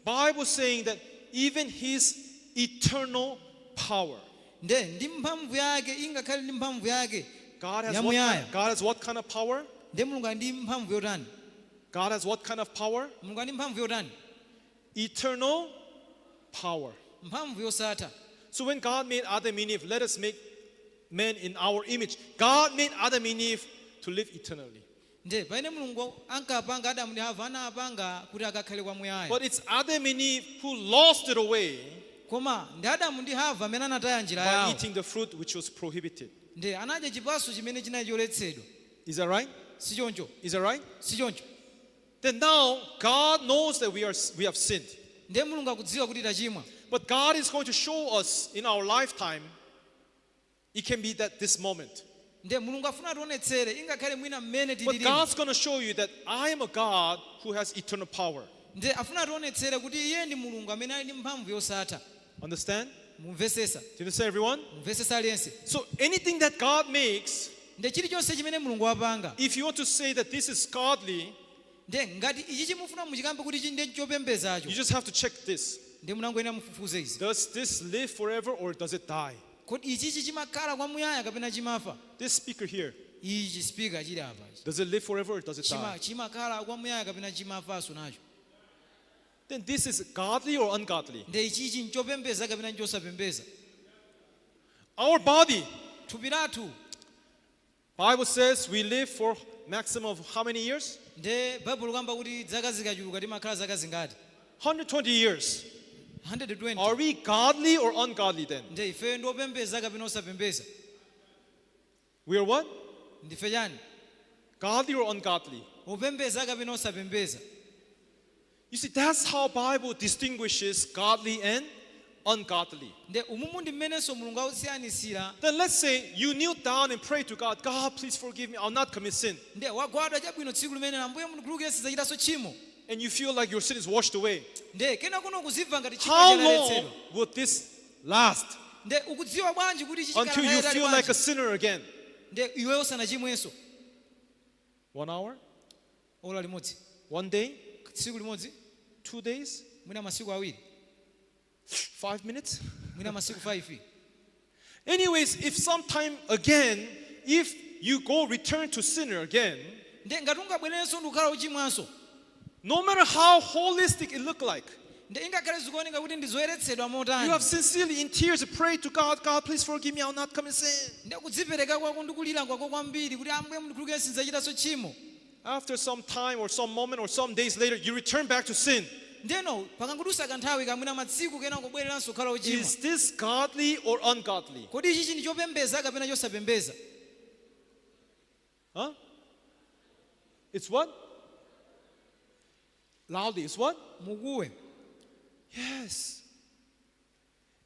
Bible saying that even his eternal power. Ndiye ndi mphamvu yake, ingakhale ndi mphamvu yake God has what yamuyaya. God has what kind of power? Ndiye Mulungu ali ndi mphamvu yotani? God has what kind of power? Mulungu ali ndi mphamvu yotani? Eternal power. Mphamvu yosatha. So when God made Adam and Eve, "Let us make man in our image." God made Adam and Eve to live eternally. Ndiye pamene Mulungu ankapanga Adamu ndi Hava, anapanga kuti akakhale kwamuyaya. But it's Adam and Eve who lost it away Koma ndi Adamu ndi Hava amene anataya njira by yawo. Eating the fruit which was prohibited. Ndiye anadya chipatso chimene chinali choletsedwa. Is that right? Si choncho? Is that right? Si choncho? Then now God knows that we have sinned. Ndiye Mulungu akudziwa kuti tachimwa. But God is going to show us in our lifetime. It can be that this moment. Ndiye Mulungu afuna ationetsere ingakhale mwina mmene But tililimu. God's going to show you that I am a God who has eternal power. Ndiye afuna ationetsere kuti iye ndi Mulungu amene ali ndi mphamvu yosatha. Understand? Mumvesesa? Do you understand, everyone? Mumvesesa aliyense? So anything that God makes, Ndiye chilichonse chimene Mulungu wapanga, if you want to say that this is godly, ndiye ngati ichi chimufuna muchikambe kuti ichi ndiye chopembezacho, you just have to check this. Ndiye munangoyenera mufufuze izi. Does this live forever or does it die? Kodi ichichi chimakhala kwamuyaya kapena chimafa? This speaker here, Ichi speaker chili apa ichi. Does it live forever or does it die? Chimakhala kwamuyaya kapena chimafanso nacho? Then this is godly or ungodly? Ndiye ichichi nchopembeza kapena nchosapembeza? Our body, Thupi lathu, Bible says we live for maximum of how many years? Ndiye Baibulo kamba kuti zaka zikachuluka timakhala zaka zingati? 120 years. 120. Are we godly or ungodly then? Ndiye ife ndiopembeza kapena osapembeza? We are what? Ndife chani? Godly or ungodly? Opembeza kapena osapembeza? You see, that's how Bible distinguishes godly and ungodly. Nde umumu ndi mmenenso Mulungu akusiyanisira. Then let's say you kneel down and pray to God, "God, please forgive me, I'll not commit sin." Nde wagwada chabwino tsiku limene, "Ambuye, mundikhululukire, sidzachitanso tchimo." And you feel like your sin is washed away. Nde kena kuno kuzimva ngati tchimo How chalaletsedwa. long will this last? Nde ukudziwa bwanji kuti ichi Until you feel like a sinner again. Nde iweyo usanachimwenso. 1 hour? Ola limodzi? 1 day? Tsiku limodzi? 2 days? Mwina masiku 2? 5 minutes? Mwina masiku 5? Anyways, if sometime again, if you go return to sinner again, Nde ngati ungabwererenso ndi kukhala uchimwanso, no matter how holistic it look like, nde ingakhale zikuoneka kuti ndi zoyeretsedwa you motani, have sincerely in tears prayed to God, "God, please forgive me, I'll not commit sin." nde kudzipereka kwako ndi kulira kwako kwambiri kuti, "Ambuye, mundikhululukire, sindidzachitanso tchimo." After some time or some moment or some days later, you return back to sin. Ndeno pakangodusa kanthawi kamwina masiku kena kubwereranso kukhala uchimwa. Is this godly or ungodly? Kodi ichi ndi chopembeza kapena chosapembeza? Huh? It's what? Loudly, it's what? Mukuwe. Yes.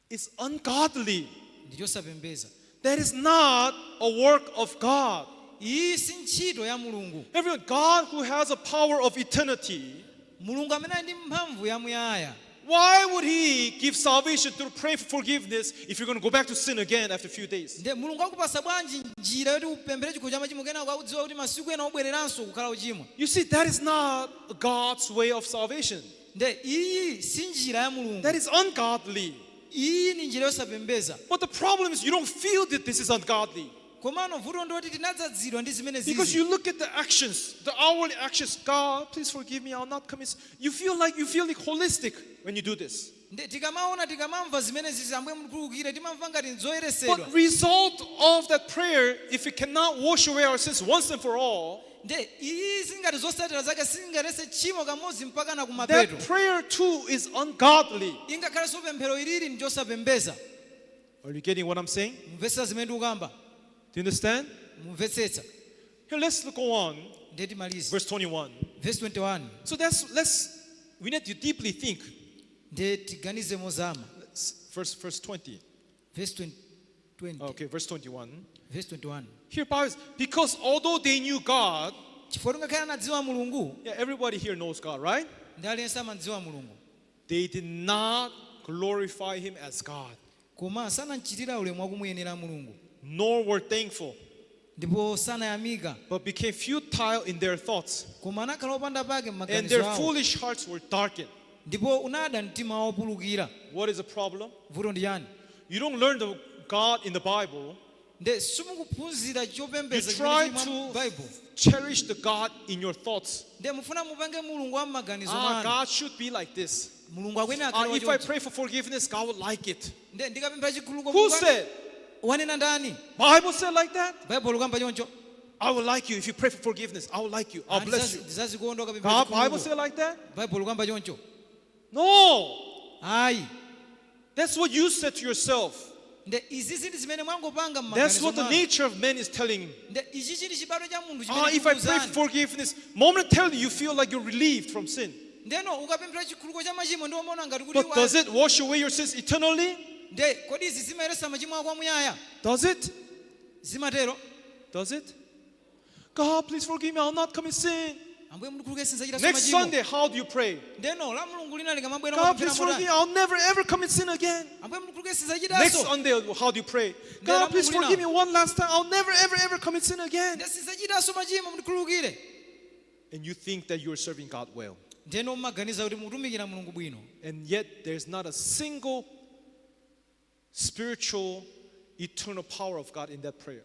It's ungodly. Ndi chosapembeza. That is not a work of God. Iyi si ntchito ya Mulungu. Everyone, God who has a power of eternity, Mulungu amene ali ndi mphamvu yamuyaya, why would He give salvation through praying for forgiveness if you're going to go back to sin again after a few days? Nde Mulungu akupasa bwanji njira yoti upemphere chikhululukiro cha machimo kenako akudziwa kuti masiku ena ubwereranso kukhala uchimwa? You see, that is not God's way of salvation. Nde iyi si njira ya Mulungu. That is ungodly. Iyi ni njira yosapembeza. But the problem is you don't feel that this is ungodly. Komano vuto ndoti tinadzazidwa ndi zimene Because zizi. you look at the actions, the outward actions, "God, please forgive me, I'll not commit sin." You feel like holistic when you do this. Nde tikamaona tikamamva zimene zizi, "Ambuye, mundikhululukire," timamva ngati nzoyeresedwa. But result of that prayer, if it cannot wash away our sins once and for all, Nde iyi zingati zotsatira zake singalese tchimo kamodzi mpaka na kumapeto, that prayer too is ungodly. Ingakhalenso pemphero ilili ndi chosapembeza. Are you getting what I'm saying? Mumvetsetsa zimene ndikukamba? Do you understand? Mumvetsetsa? Here, let's go on. Ndiye timalize. Verse 21. Verse 21. So that's let's we need to deeply think. Ndiye tiganize mozama. Verse 20. Verse 20, 20. Okay, verse 21. Verse 21. Here, Bible is, because although they knew God, Chifukwa tingakhale anadziwa Mulungu, yeah, everybody here knows God, right? ndi aliyense amadziwa Mulungu, They did not glorify Him as God, koma sanamchitira ulemu wakumuyenera Mulungu, nor were thankful, ndipo sanayamika, but became futile in their thoughts, koma anakhala opanda pake and m'maganizo their awo, foolish hearts were darkened. Ndipo unada mtima wopulukira. What is the problem? Vuto ndi chani? You don't learn the God in the Bible. Nde simukuphunzira You chopembeza try chimene chili mwa to Bible. cherish the God in your thoughts. Nde mufuna mupange Mulungu wa m'maganizo Ah, mwanu. God should be like this. Mulungu akwene Ah, akhale if I wachoncho. pray for forgiveness, God would like it. Nde ndikapempha chikhululuko, Who Mulungu said? wanena ndani? Bible said like that? Bible lukamba choncho? I will like you if you pray for forgiveness. I will like you. I'll bless you. Ndizazikonda ukapempha God, Bible chikhululuko. said like that? Bible lukamba choncho? No. Ayi. That's what you said to yourself. Nde izi zinthu zimene mwangopanga That's m'maganizo what the mwanu. Nature of man is telling. Nde ichi chili chibadwa cha munthu Ah, chimene if I pray for chikukuwuzani. forgiveness, momentarily you feel like you're relieved from sin. Ndeno ukapemphera chikhululuko cha machimo ndi umaona ngati kuti But does it wash away your sins eternally? Nde kodi izi zimayeretsa machimo ako amuyaya? Does it? Zimatero? Does it? "God, please forgive me. I'll not commit sin." "Ambuye, mundikhululukire, sinzachita Next machimo." Sunday, how do you pray? Ndeno la Mulungu lina likamabwera "God, mumapemphera please forgive me. motani? I'll never ever commit sin again." "Ambuye, mundikhululukire, Next sinzachitanso." Sunday, how do you pray? "God, please forgive me one last time. I'll never ever ever commit sin again." Nde "Sinzachitanso machimo, mundikhululukire." And you think that you're serving God well. Ndeno mumaganiza kuti mukutumikira Mulungu bwino. And yet, there's not a single spiritual, eternal power of God in that prayer.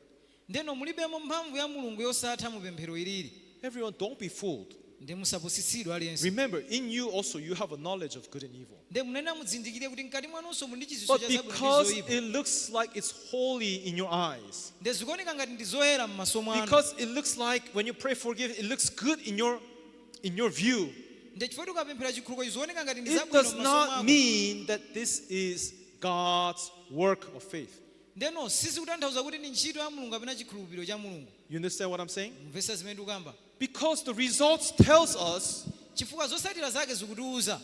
Ndeno mulibemo mphamvu ya Mulungu yosatha mu pemphero ilili. Everyone, don't be fooled. Ndi musapusitsidwe aliyense. Remember, in you also, you have a knowledge of good and evil. Nde munena mudzindikire kuti mkati mwanunso muli ndi chidziwitso But cha zabwino ndi because zoyipa. it looks like it's holy in your eyes, Nde zikuoneka ngati ndi zoyera m'maso mwanu, because it looks like when you pray forgiveness, it looks good in your view, nde chifukwa ukapemphera chikhululuko zikuoneka ngati ndi it zabwino does m'maso not mwako, mean that this is God's work of faith. Ndeno sizikutanthauza kuti ndi ntchito ya Mulungu kapena chikhulupiriro cha Mulungu. You understand what I'm saying? Mumvetsa zimene ndikukamba? Because the results tells us Chifukwa zotsatira zake zikutiuza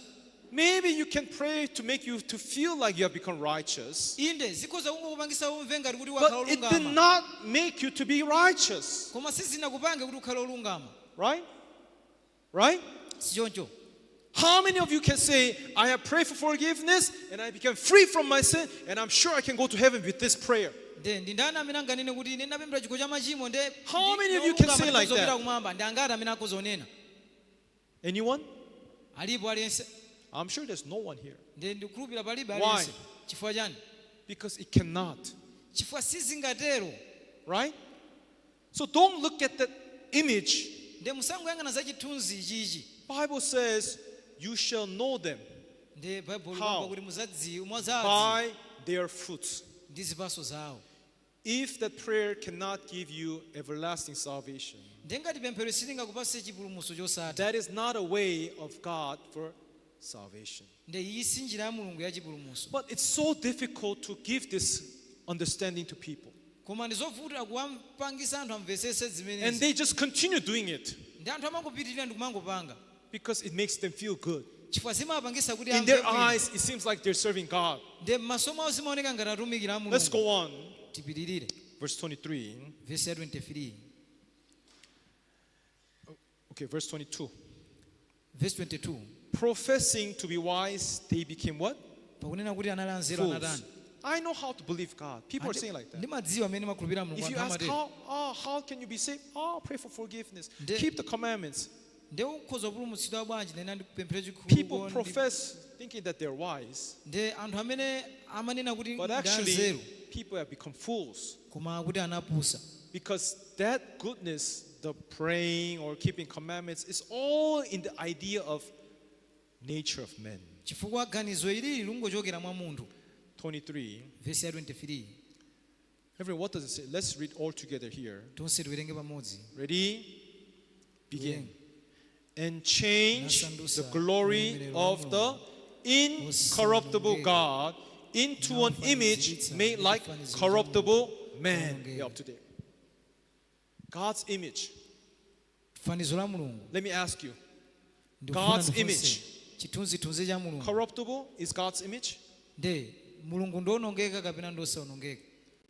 Maybe you can pray to make you to feel like you have become righteous. Inde zikhoza kungokupangisa umve ngati kuti wakhala But it did olungama not make you to be righteous. Koma sizinakupange kuti ukhale olungama. Right? Right? Sichoncho? How many of you can say, "I have prayed for forgiveness and I became free from my sin and I'm sure I can go to heaven with this prayer"? Nde ndi ndani amene anganene kuti ine ndapemphera chikhululukiro cha machimo nde How many of you can say like that? Kumwamba ndi angati amene akuzonena? Anyone? Alipo aliyense? I'm sure there's no one here. Nde ndikukhulupirira palibe Why? aliyense. Chifukwa chani? Because it cannot. Chifukwa sizingatero. Right? So don't look at that image. Nde musangoyang'ana za chithunzi ichichi. Bible says you shall know them Nde Baibulo How? likamba kuti muzadziwa mwazadziwa by their fruits. Ndi zipatso zawo. If that prayer cannot give you everlasting salvation, Nde ngati pemphero silingakupatse chipulumutso chosatha, that is not a way of God for salvation. Nde iyi si njira ya Mulungu ya chipulumutso. But it's so difficult to give this understanding to people. Koma ndi zovuta kuwapangisa anthu amvetsetse And zimenezi. they just continue doing it Ndi anthu amangopitirira ndi kumangopanga because it makes them feel good. Chifukwa zimapangisa kuti In amve their bwino. Eyes, it seems like they're serving God. Nde m'maso mwawo zimaoneka ngati atumikira a Let's Mulungu. Go on. Tipitirire. Verse 23. Vesi ya 23. Okay, verse 22. Vesi 22. Professing to be wise, they became what? Pakunena kuti anali anzeru Fools. anatani? I know how to believe God. People are saying like that. Ndimadziwa amene makhulupirira Mulungu If you anthu ask amatero. how can you be saved? Oh, pray for forgiveness. Keep the commandments. Nde ukhoza kupulumutsidwa bwanji nena ndikupemphera People chikhulupiriro profess thinking that they're wise, nde anthu amene amanena kuti but ndi actually anzeru people have become fools koma kuti anapusa because that goodness, the praying or keeping commandments, is all in the idea of nature of men. Chifukwa ganizo ilili lungochokera mwa munthu. 23. Vesi ya 23. Everyone, what does it say? Let's read all together here. Tonse tiwerenge pamodzi. Ready? Begin. And change the glory of the incorruptible God into an image made like corruptible man. Yeah, up to date. God's image. Fanizo la Mulungu. Let me ask you. Ndikufuna God's ndifunse, image. Chithunzithunzi cha Mulungu. Corruptible is God's image? Nde Mulungu ndionongeka kapena ndosawonongeka?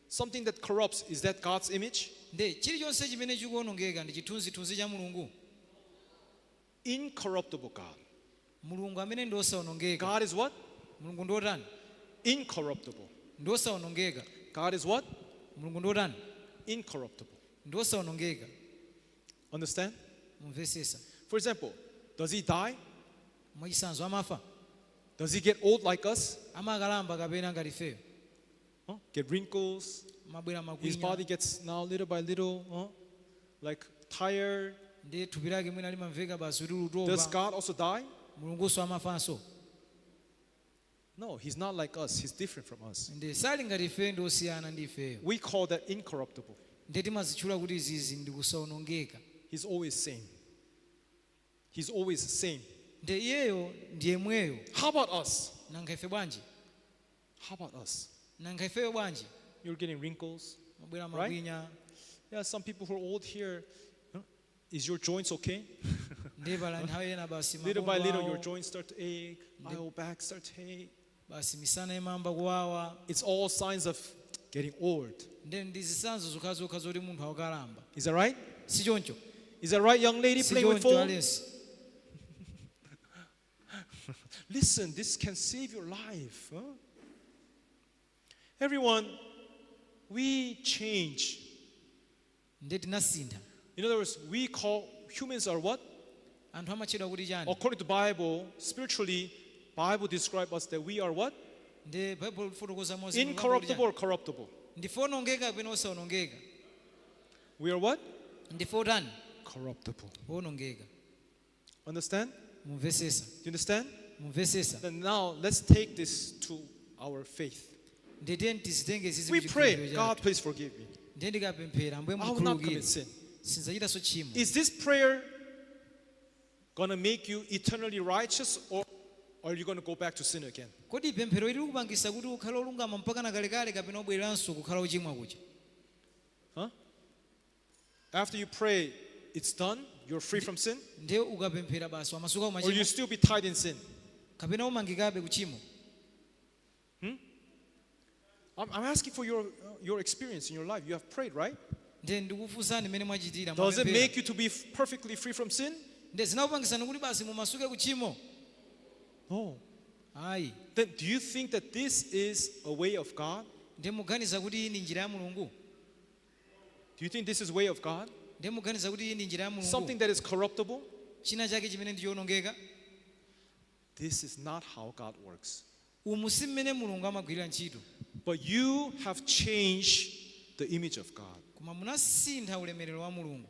Something that corrupts, is that God's image? Nde chilichonse chimene chikuonongeka ndi chithunzithunzi cha Mulungu? Incorruptible God. Mulungu amene ndosawonongeka. God is what? Mulungu ndiotani? Incorruptible. Ndosawonongeka. God is what? Mulungu ndiotani? Incorruptible. Ndosawonongeka. Understand? Mumvesesa? For example, does he die? Mwachitsanzo amafa? Does he get old like us? Amakalamba kapena ngati ifeyo? Huh? Get wrinkles? Mabwera His makwinya. Body gets now little by little, huh? Like tired. Ndi thupi lake mwina limamveka basi kuti Does lutopa. God also die? Mulungunso amafanso? No, he's not like us. He's different from us. Ndi sali ngati ifeyo ndi osiyana ndi ifeyo. We call that incorruptible. Ndi timazitchula kuti izizi ndi kusawonongeka. He's always same. He's always the same. Ndi iyeyo ndi yemweyo. How about us? Nanga ife bwanji? How about us? Nanga ifeyo bwanji? You're getting wrinkles. Mabwera Right? makwinya. Yeah, some people who are old here, huh? Is your joints okay? Ndi pala nthawi ena basi Little by makondo little, your awo, joints start to ache, my back start to ache. Basi misana imayamba kuwawa. It's all signs of getting old. Ndi ndi zitsanzo zokhazokha zoti munthu akukalamba. Is that right? Si choncho? Is that right, young lady Si playing with choncho phone? aliyense? Listen, this can save your life. Huh? Everyone, we change. Ndi tinasintha. In other words, we call humans are what? Anthu amatchedwa kuti chani? According to Bible, spiritually, Bible describe us that we are what? Ndi Baibulo lifotokoza Incorruptible or corruptible? Ndife onongeka kapena osaonongeka? We are what? Ndife otani? Corruptible. Onongeka. Understand? Mumvesesa? Do you understand? Mumvesesa? Then now let's take this to our faith. Ndiye tizitenge izizi We pray, muchikhulupiriro "God, chathu. please forgive me. Ndiye ndikapemphera Ambuye I will not mundikhululukire commit sin." Sinzachitanso tchimo. Is this prayer gonna make you eternally righteous, or are you gonna go back to sin again? Kodi pemphero ili likupangisa kuti ukhale olungama mpaka na kalekale kapena ubwereranso kukhala ochimwa kuja? Huh? After you pray, it's done? You're free from sin? Ndiye ukapemphera basi wamasuka Or you kumachimo still be tied in sin? Kapena umangikabe kuchimo? I'm asking for your experience in your life. You have prayed, right? Ndiye ndikufunsani mmene mwachitira. Does it Mwapemphera. Make you to be perfectly free from sin? Ndiye zinakupangisani kuti basi mumasuke kuchimo? No. Ayi. Then do you think that this is a way of God? Ndiye muganiza kuti iyi ndi njira ya Mulungu? Do you think this is way of God? Ndiye muganiza kuti iyi ndi njira ya Something Mulungu? that is corruptible? China chake chimene ndi chowonongeka? This is not how God works. Umu si mmene Mulungu amagwirira ntchito. But you have changed the image of God. Koma munasintha ulemerero wa Mulungu.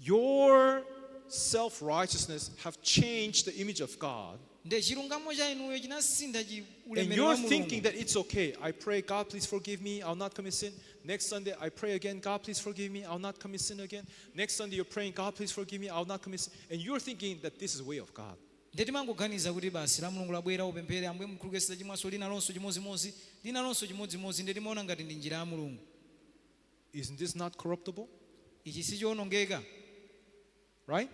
Your self-righteousness have changed the image of God. Ndiye chilungamo cha inuyo chinasintha chi And ulemerero you're wa Mulungu. Thinking that it's okay. I pray, "God, please forgive me. I'll not commit sin." Next Sunday, I pray again, "God, please forgive me. I'll not commit sin again." Next Sunday, you're praying, "God, please forgive me. I'll not commit sin." And you're thinking that this is the way of God. Ndiye timangoganiza kuti basi la Mulungu labwera upemphere Ambuye mukhululukire chimwaso linalonso chimodzimodzi linalonso chimodzimodzi ndiye timaona ngati ndi njira ya Mulungu. Isn't this not corruptible? Ichi sichowonongeka? Right?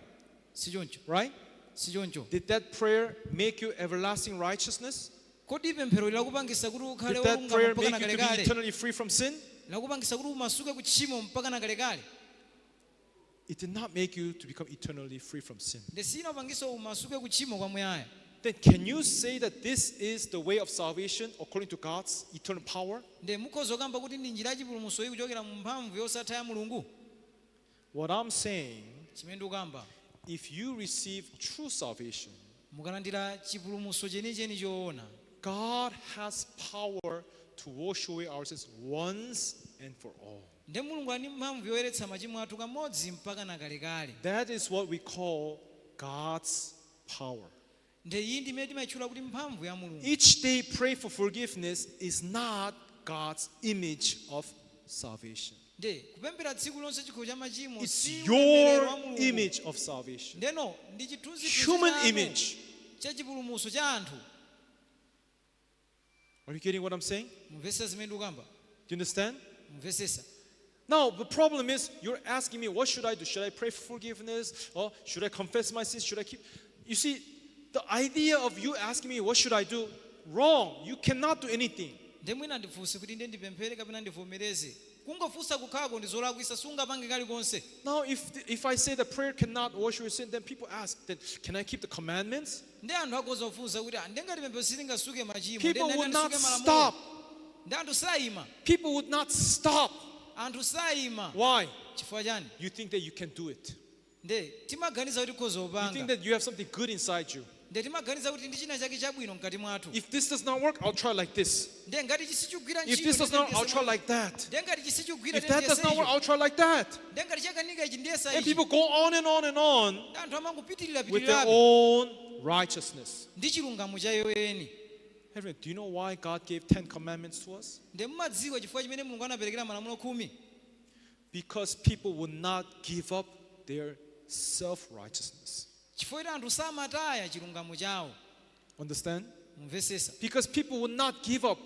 Sichoncho? Right? Sichoncho? Did that prayer make you everlasting righteousness? Kodi pemphero lakupangisa kuti ukhale Did that wolungama prayer mpaka make na you to be kalekale? Eternally free from sin? Lakupangisa kuti umasuke kutchimo mpaka na kalekale? It did not make you to become eternally free from sin. Ndiye sinapangisa umasuke kutchimo kwamuyaya. Then can you say that this is the way of salvation according to God's eternal power? Ndiye mukhoza kukamba kuti ndi njira yachipulumutso iyi kuchokera mu mphamvu yosatha ya Mulungu? What I'm saying, Chimene ndikukamba, if you receive true salvation, mukalandira chipulumutso chenicheni choona, God has power to wash away our sins once and for all. Ndiye Mulungu ali ndi mphamvu yoyeretsa machimo athu kamodzi mpaka na kalekale. That is what we call God's power. Ndiye iyi ndi imene timayitchula kuti mphamvu ya Mulungu. Each day pray for forgiveness is not God's image of salvation. Ndiye kupemphera tsiku lonse chikho cha machimo It's si ulemerero wa your Mulungu. Image of salvation. Ndeno ndi chithunzithunzi Human chanu image. cha chipulumutso cha anthu. Are you getting what I'm saying? Mumvesesa zimene ndikukamba? Do you understand? Mumvesesa? Now, the problem is you're asking me, what should I do? Should I pray for forgiveness? Or should I confess my sins? Should I keep? You see, the idea of you asking me, what should I do? Wrong. You cannot do anything. Ndiye mwina ndifunse kuti ndiye ndipemphere kapena ndivomereze kungofunsa kukhako ndi zolakwisa sungapange kalikonse. Now, if I say that prayer cannot wash your sin, then people ask, then can I keep the commandments? Ndi anthu akhoza kufunsa kuti "Ah, ndiye ngati pemphero silingasuke machimo People ndiye would not ndisuke malamulo?" Stop. Ndi anthu sayima. People would not stop. Anthu sayima. Why? Chifukwa chani? You think that you can do it. Nde timaganiza kuti tikhoza You kupanga. Think that you have something good inside you. Nde timaganiza kuti ndi china chake chabwino mkati mwathu. If this does not work, I'll try like this. Nde ngati chisichugwira If this does not, I'll try like that. nde ngati chisichugwira If that does not work, I'll try like that. nde ngati chakanika ichi ndiyesa And ichi. People go on and on and on Ndi anthu amangopitirira with their pitirirabe own righteousness. Ndi chilungamo cha iwo eni. Everyone, do you know why God gave 10 commandments to us? Nde mumadziwa chifukwa chimene Mulungu anaperekera malamulo khumi? Because people would not give up their self righteousness. Chifukwa kuti anthu samataya chilungamo chawo. Understand? Mumvesesa? Because people would not give up.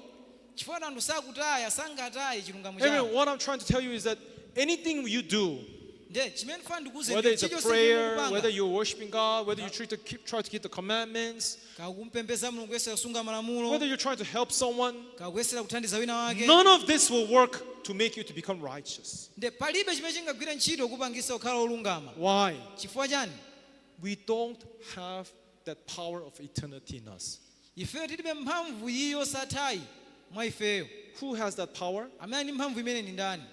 Chifukwa kuti anthu sakutaya sangataya chilungamo Everyone, chawo. what I'm trying to tell you is that anything you do, Nde chimene ndifuna ndikuuze whether it's a chilichonse prayer, chimene whether mukupanga you're worshiping God, whether you try to keep the commandments, kakumpembeza Mulungu kuyesera kusunga malamulo whether you're trying to help someone, kakuyesera kuthandiza wina wake, none of this will work to make you to become righteous. Nde palibe chimene chingagwire ntchito kupangisa kukhala olungama. Why? Chifukwa chani? We don't have that power of eternity in us. Ifeyo tilibe mphamvu iyi yosathayi mwa ifeyo. Who has that power? Amene ali ndi mphamvu imene ndi ndani?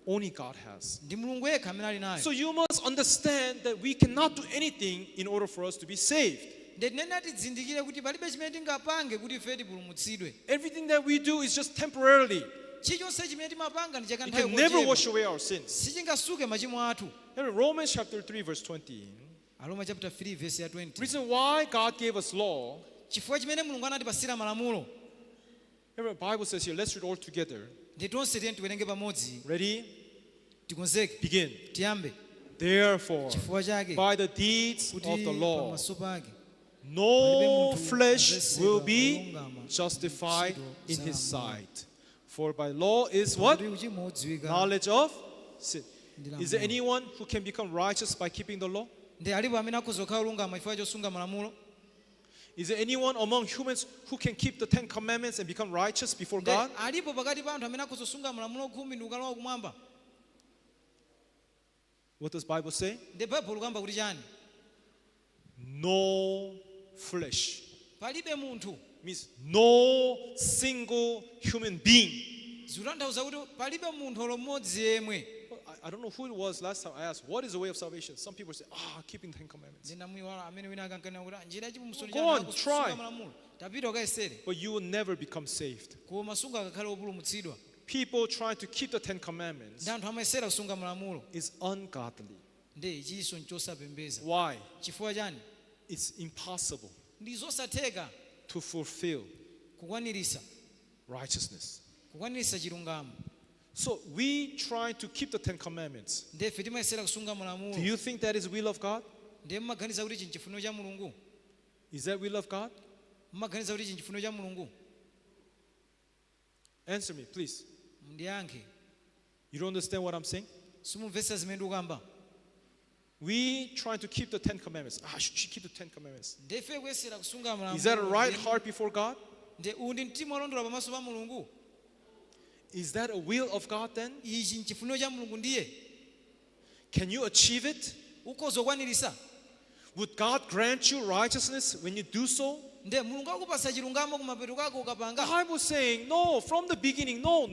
Only God has. Ndi Mulungu yekha amene ali nayo. So you must understand that we cannot do anything in order for us to be saved. Nde tinene tizindikire kuti palibe chimene tingapange kuti ife tipulumutsidwe. Everything that we do is just temporarily. Chilichonse chimene timapanga ndi It chakanthawi can never kochepa. Wash away our sins. Sichingasuke machimo athu. Romans chapter 3 verse 20. Aroma chapter 3 verse ya 20. Reason why God gave us law. Chifukwa chimene Mulungu anatipasira malamulo. Every Bible says here, let's read all together. Ndi tonse tiye tiwerenge pamodzi. Ready? Tikonzeke. Begin. Tiyambe. Therefore, Chifukwa chake by the deeds kuti of the law, pamaso pake no munthu flesh azesedwa will be olungama justified ntchito in his za lamulo. sight. For by law is what? Kuti uchimo udziwika Knowledge of sin. Ndi Is there lamulo. Anyone who can become righteous by keeping the law? Ndi alipo amene akhoza kukhala olungama chifukwa chosunga malamulo? Is there anyone among humans who can keep the Ten Commandments and become righteous before Nde God? Alipo pakati pa anthu amene akhoza kusunga malamulo khumi ndi kukalowa kumwamba? What does Bible say? Ndi Baibulo likamba kuti chani? No flesh. Palibe munthu. Means no single human being. Zikutanthauza kuti palibe munthu olo mmodzi yemwe. Well, I don't know who it was last time I asked, "What is the way of salvation?" Some people say, "Ah, keeping the Ten Commandments." Ndinamuiwala amene wina akankanena kuti, "Ah, njira yachipulumutso Go on, try. Malamulo tapita ukayesere." But you will never become saved. Koma sungakakhale wopulumutsidwa. People trying to keep the Ten Commandments Ndi anthu amayesera kusunga malamulo is ungodly. ndi ichinso nchosapembeza. Why? Chifukwa chani? It's impossible Ndi zosatheka to fulfill kukwanirisa righteousness. Kukwanirisa chilungamo. So we try to keep the Ten Commandments. Ndefe timayesera kusunga Do malamulo. you think that is will of God? Ndiye mmaganiza kuti ichi nchifuniro cha Mulungu? Is that will of God? Mmaganiza kuti ichi nchifuniro cha Mulungu? Answer me, please. Mundiyankhe. You don't understand what I'm saying? Simumvetsa zimene ndikukamba? We try to keep the Ten Commandments. Ah, should keep the Ten Commandments. Ndefe kuyesera kusunga malamulo. Is that a right heart before God? Nde uwu ndi mtima wolondola pamaso pa Mulungu? Is that a will of God then? Ichi nchifuniro cha Mulungu ndiye? Can you achieve it? Ukhoza kukwanirisa? Would God grant you righteousness when you do so? Nde Mulungu akupasa chilungamo kumapeto kako ukapanga? Bible saying, no, from the beginning, no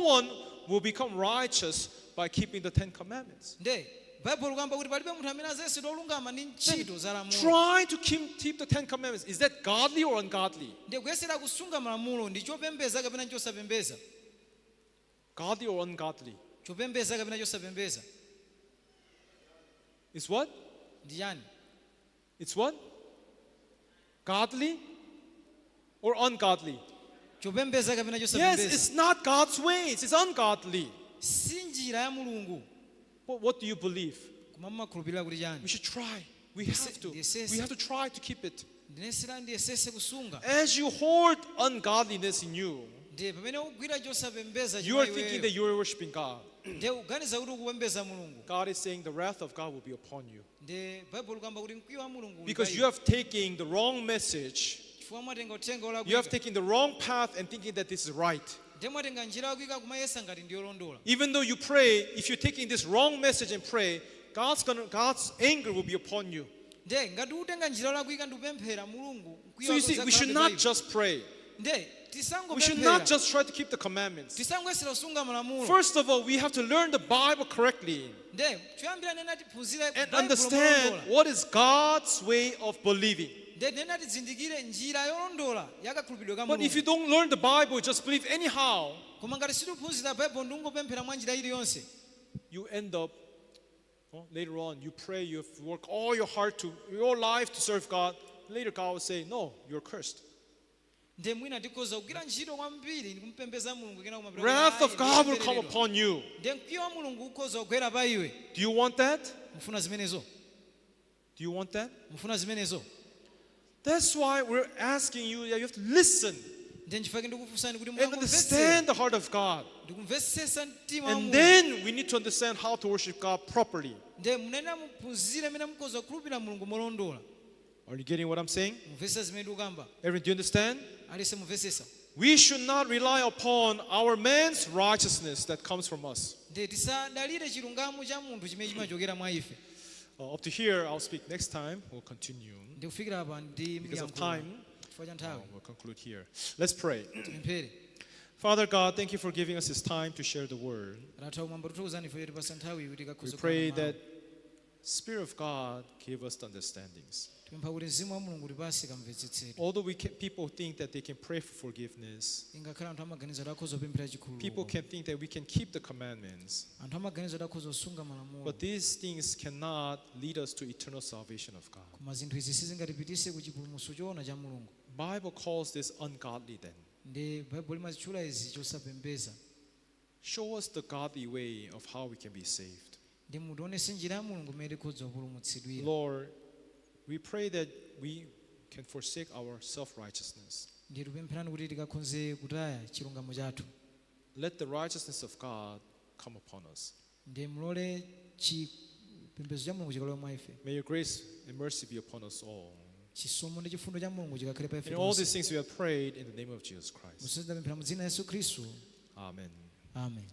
one will become righteous by keeping the Ten Commandments. Nde Baibulo likamba kuti palibe munthu amene azayesedwa olungama ndi ntchito za lamulo. Try to keep the Ten Commandments. Is that godly or ungodly? Nde kuyesera kusunga malamulo ndi chopembeza kapena chosapembeza? Godly or ungodly? Chopembeza kapena chosapembeza? It's what? Ndi chani? It's what? Godly or ungodly? Chopembeza kapena Yes, chosapembeza? It's not God's ways. It's ungodly. Si njira ya Mulungu. But what do you believe? Koma mmakhulupirira kuti chani? We should try. We have to. We have to try to keep it. Ndinesera ndiyesese kusunga. As you hold ungodliness in you, Ndiye pamene ukugwira chosapembeza you are thinking that you are worshiping God. ndiye ukuganiza kuti ukupembeza Mulungu. God is saying the wrath of God will be upon you. Ndiye Baibulo likamba kuti mkwiyo wa Mulungu uli Because pa you iwe. have taken the wrong message, Chifukwa mwatenga uthenga you have olakwika. taken the wrong path and thinking that this is right. Ndiye mwatenga njira yolakwika kumayesa ngati ndiyolondola. Even though you pray, if you're taking this wrong message and pray, God's anger will be upon you. Ndiye ngati utenga njira yolakwika ndikupemphera Mulungu mkwiyo So you wake see, we should udzakhala not pa iwe. just pray. Ndiye We should tisangopemphera. Not just try to keep the commandments. Tisangoyesera kusunga malamulo. First of all, we have to learn the Bible correctly Ndiye choyambira nena tiphunzire and Baibulo understand molondola. What is God's way of believing. Ndiye tinena tizindikire njira yolondola yakakhulupiriro ka But if you Mulungu. Don't learn the Bible, just believe anyhow, Koma ngati sitiphunzira Baibulo ndikungopemphera mwa njira iliyonse, you end up, oh, later on, you pray, you work all your heart to your life to serve God. Later, God will say, "No, you're cursed." Ndiye mwina tikhoza kugwira ntchito kwambiri ndikumpembeza Mulungu kena kumapeto Wrath of ayi, God will come nditembereredwa. Upon you. Ndiye mkwiyo wa Mulungu ukhoza kugwera pa iwe. Do you want that? Mufuna zimenezo? Do you want that? Mufuna zimenezo? That's why we're asking you that you have to listen Ndiye nchifukwa ndikufunsani kuti and mukamvetsere understand the heart of God. ndikumvetsetsa mtima wa And Mulungu. then we need to understand how to worship God properly. Ndiye munena muphunzire mmene mukhoza kukhulupirira Mulungu molondola. Are you getting what I'm saying? Mumvetsetsa zimene ndikukamba? Everyone, do you understand? Aliyense mumvetsetsa? We should not rely upon our man's righteousness that comes from us. Ndiye tisadalire chilungamo cha munthu chimene chimachokera mwa ife. Up to here, I'll speak next time. We'll continue. Ndikufikira apa ndi Because of myankhula. Time, Chifukwa cha nthawi, we'll conclude here. Let's pray. Tipemphere. Father God, thank you for giving us this time to share the word. Atate akumwamba tithokozani ife yotipasa nthawi kuti We tikakhoza pray kugawana that mawu. Spirit of God give us the understandings. Tipempha kuti mzimu wa Mulungu tipase kamvetsetsedwe. Although people think that they can pray for forgiveness, Ingakhale anthu amaganiza kuti akhoza kupemphera people chikhululuko, can think that we can keep the commandments, anthu amaganiza kuti akhoza kusunga malamulo, but these things cannot lead us to eternal salvation of God. Koma zinthu izi sizingatipitise ku chipulumutso choona cha Mulungu. Bible calls this ungodly then. Ndi Baibulo limazitchula izi chosapembeza. Show us the godly way of how we can be saved. Ndi mutionese njira ya Mulungu imene tikhoza kupulumutsidwira. Lord, we pray that we can forsake our self-righteousness. Ndi tipempherani kuti tikakhonze kutaya chilungamo chathu. Let the righteousness of God come upon us. Ndi mulole chipembedzo cha Mulungu chikalowe mwa ife. May your grace and mercy be upon us all. Chisomo ndi chifundo cha Mulungu chikakhale pa ife In all tonse. these things we have prayed in the name of Jesus Christ. Musazidapemphera mu dzina la Yesu Khristu. Amen. Amen.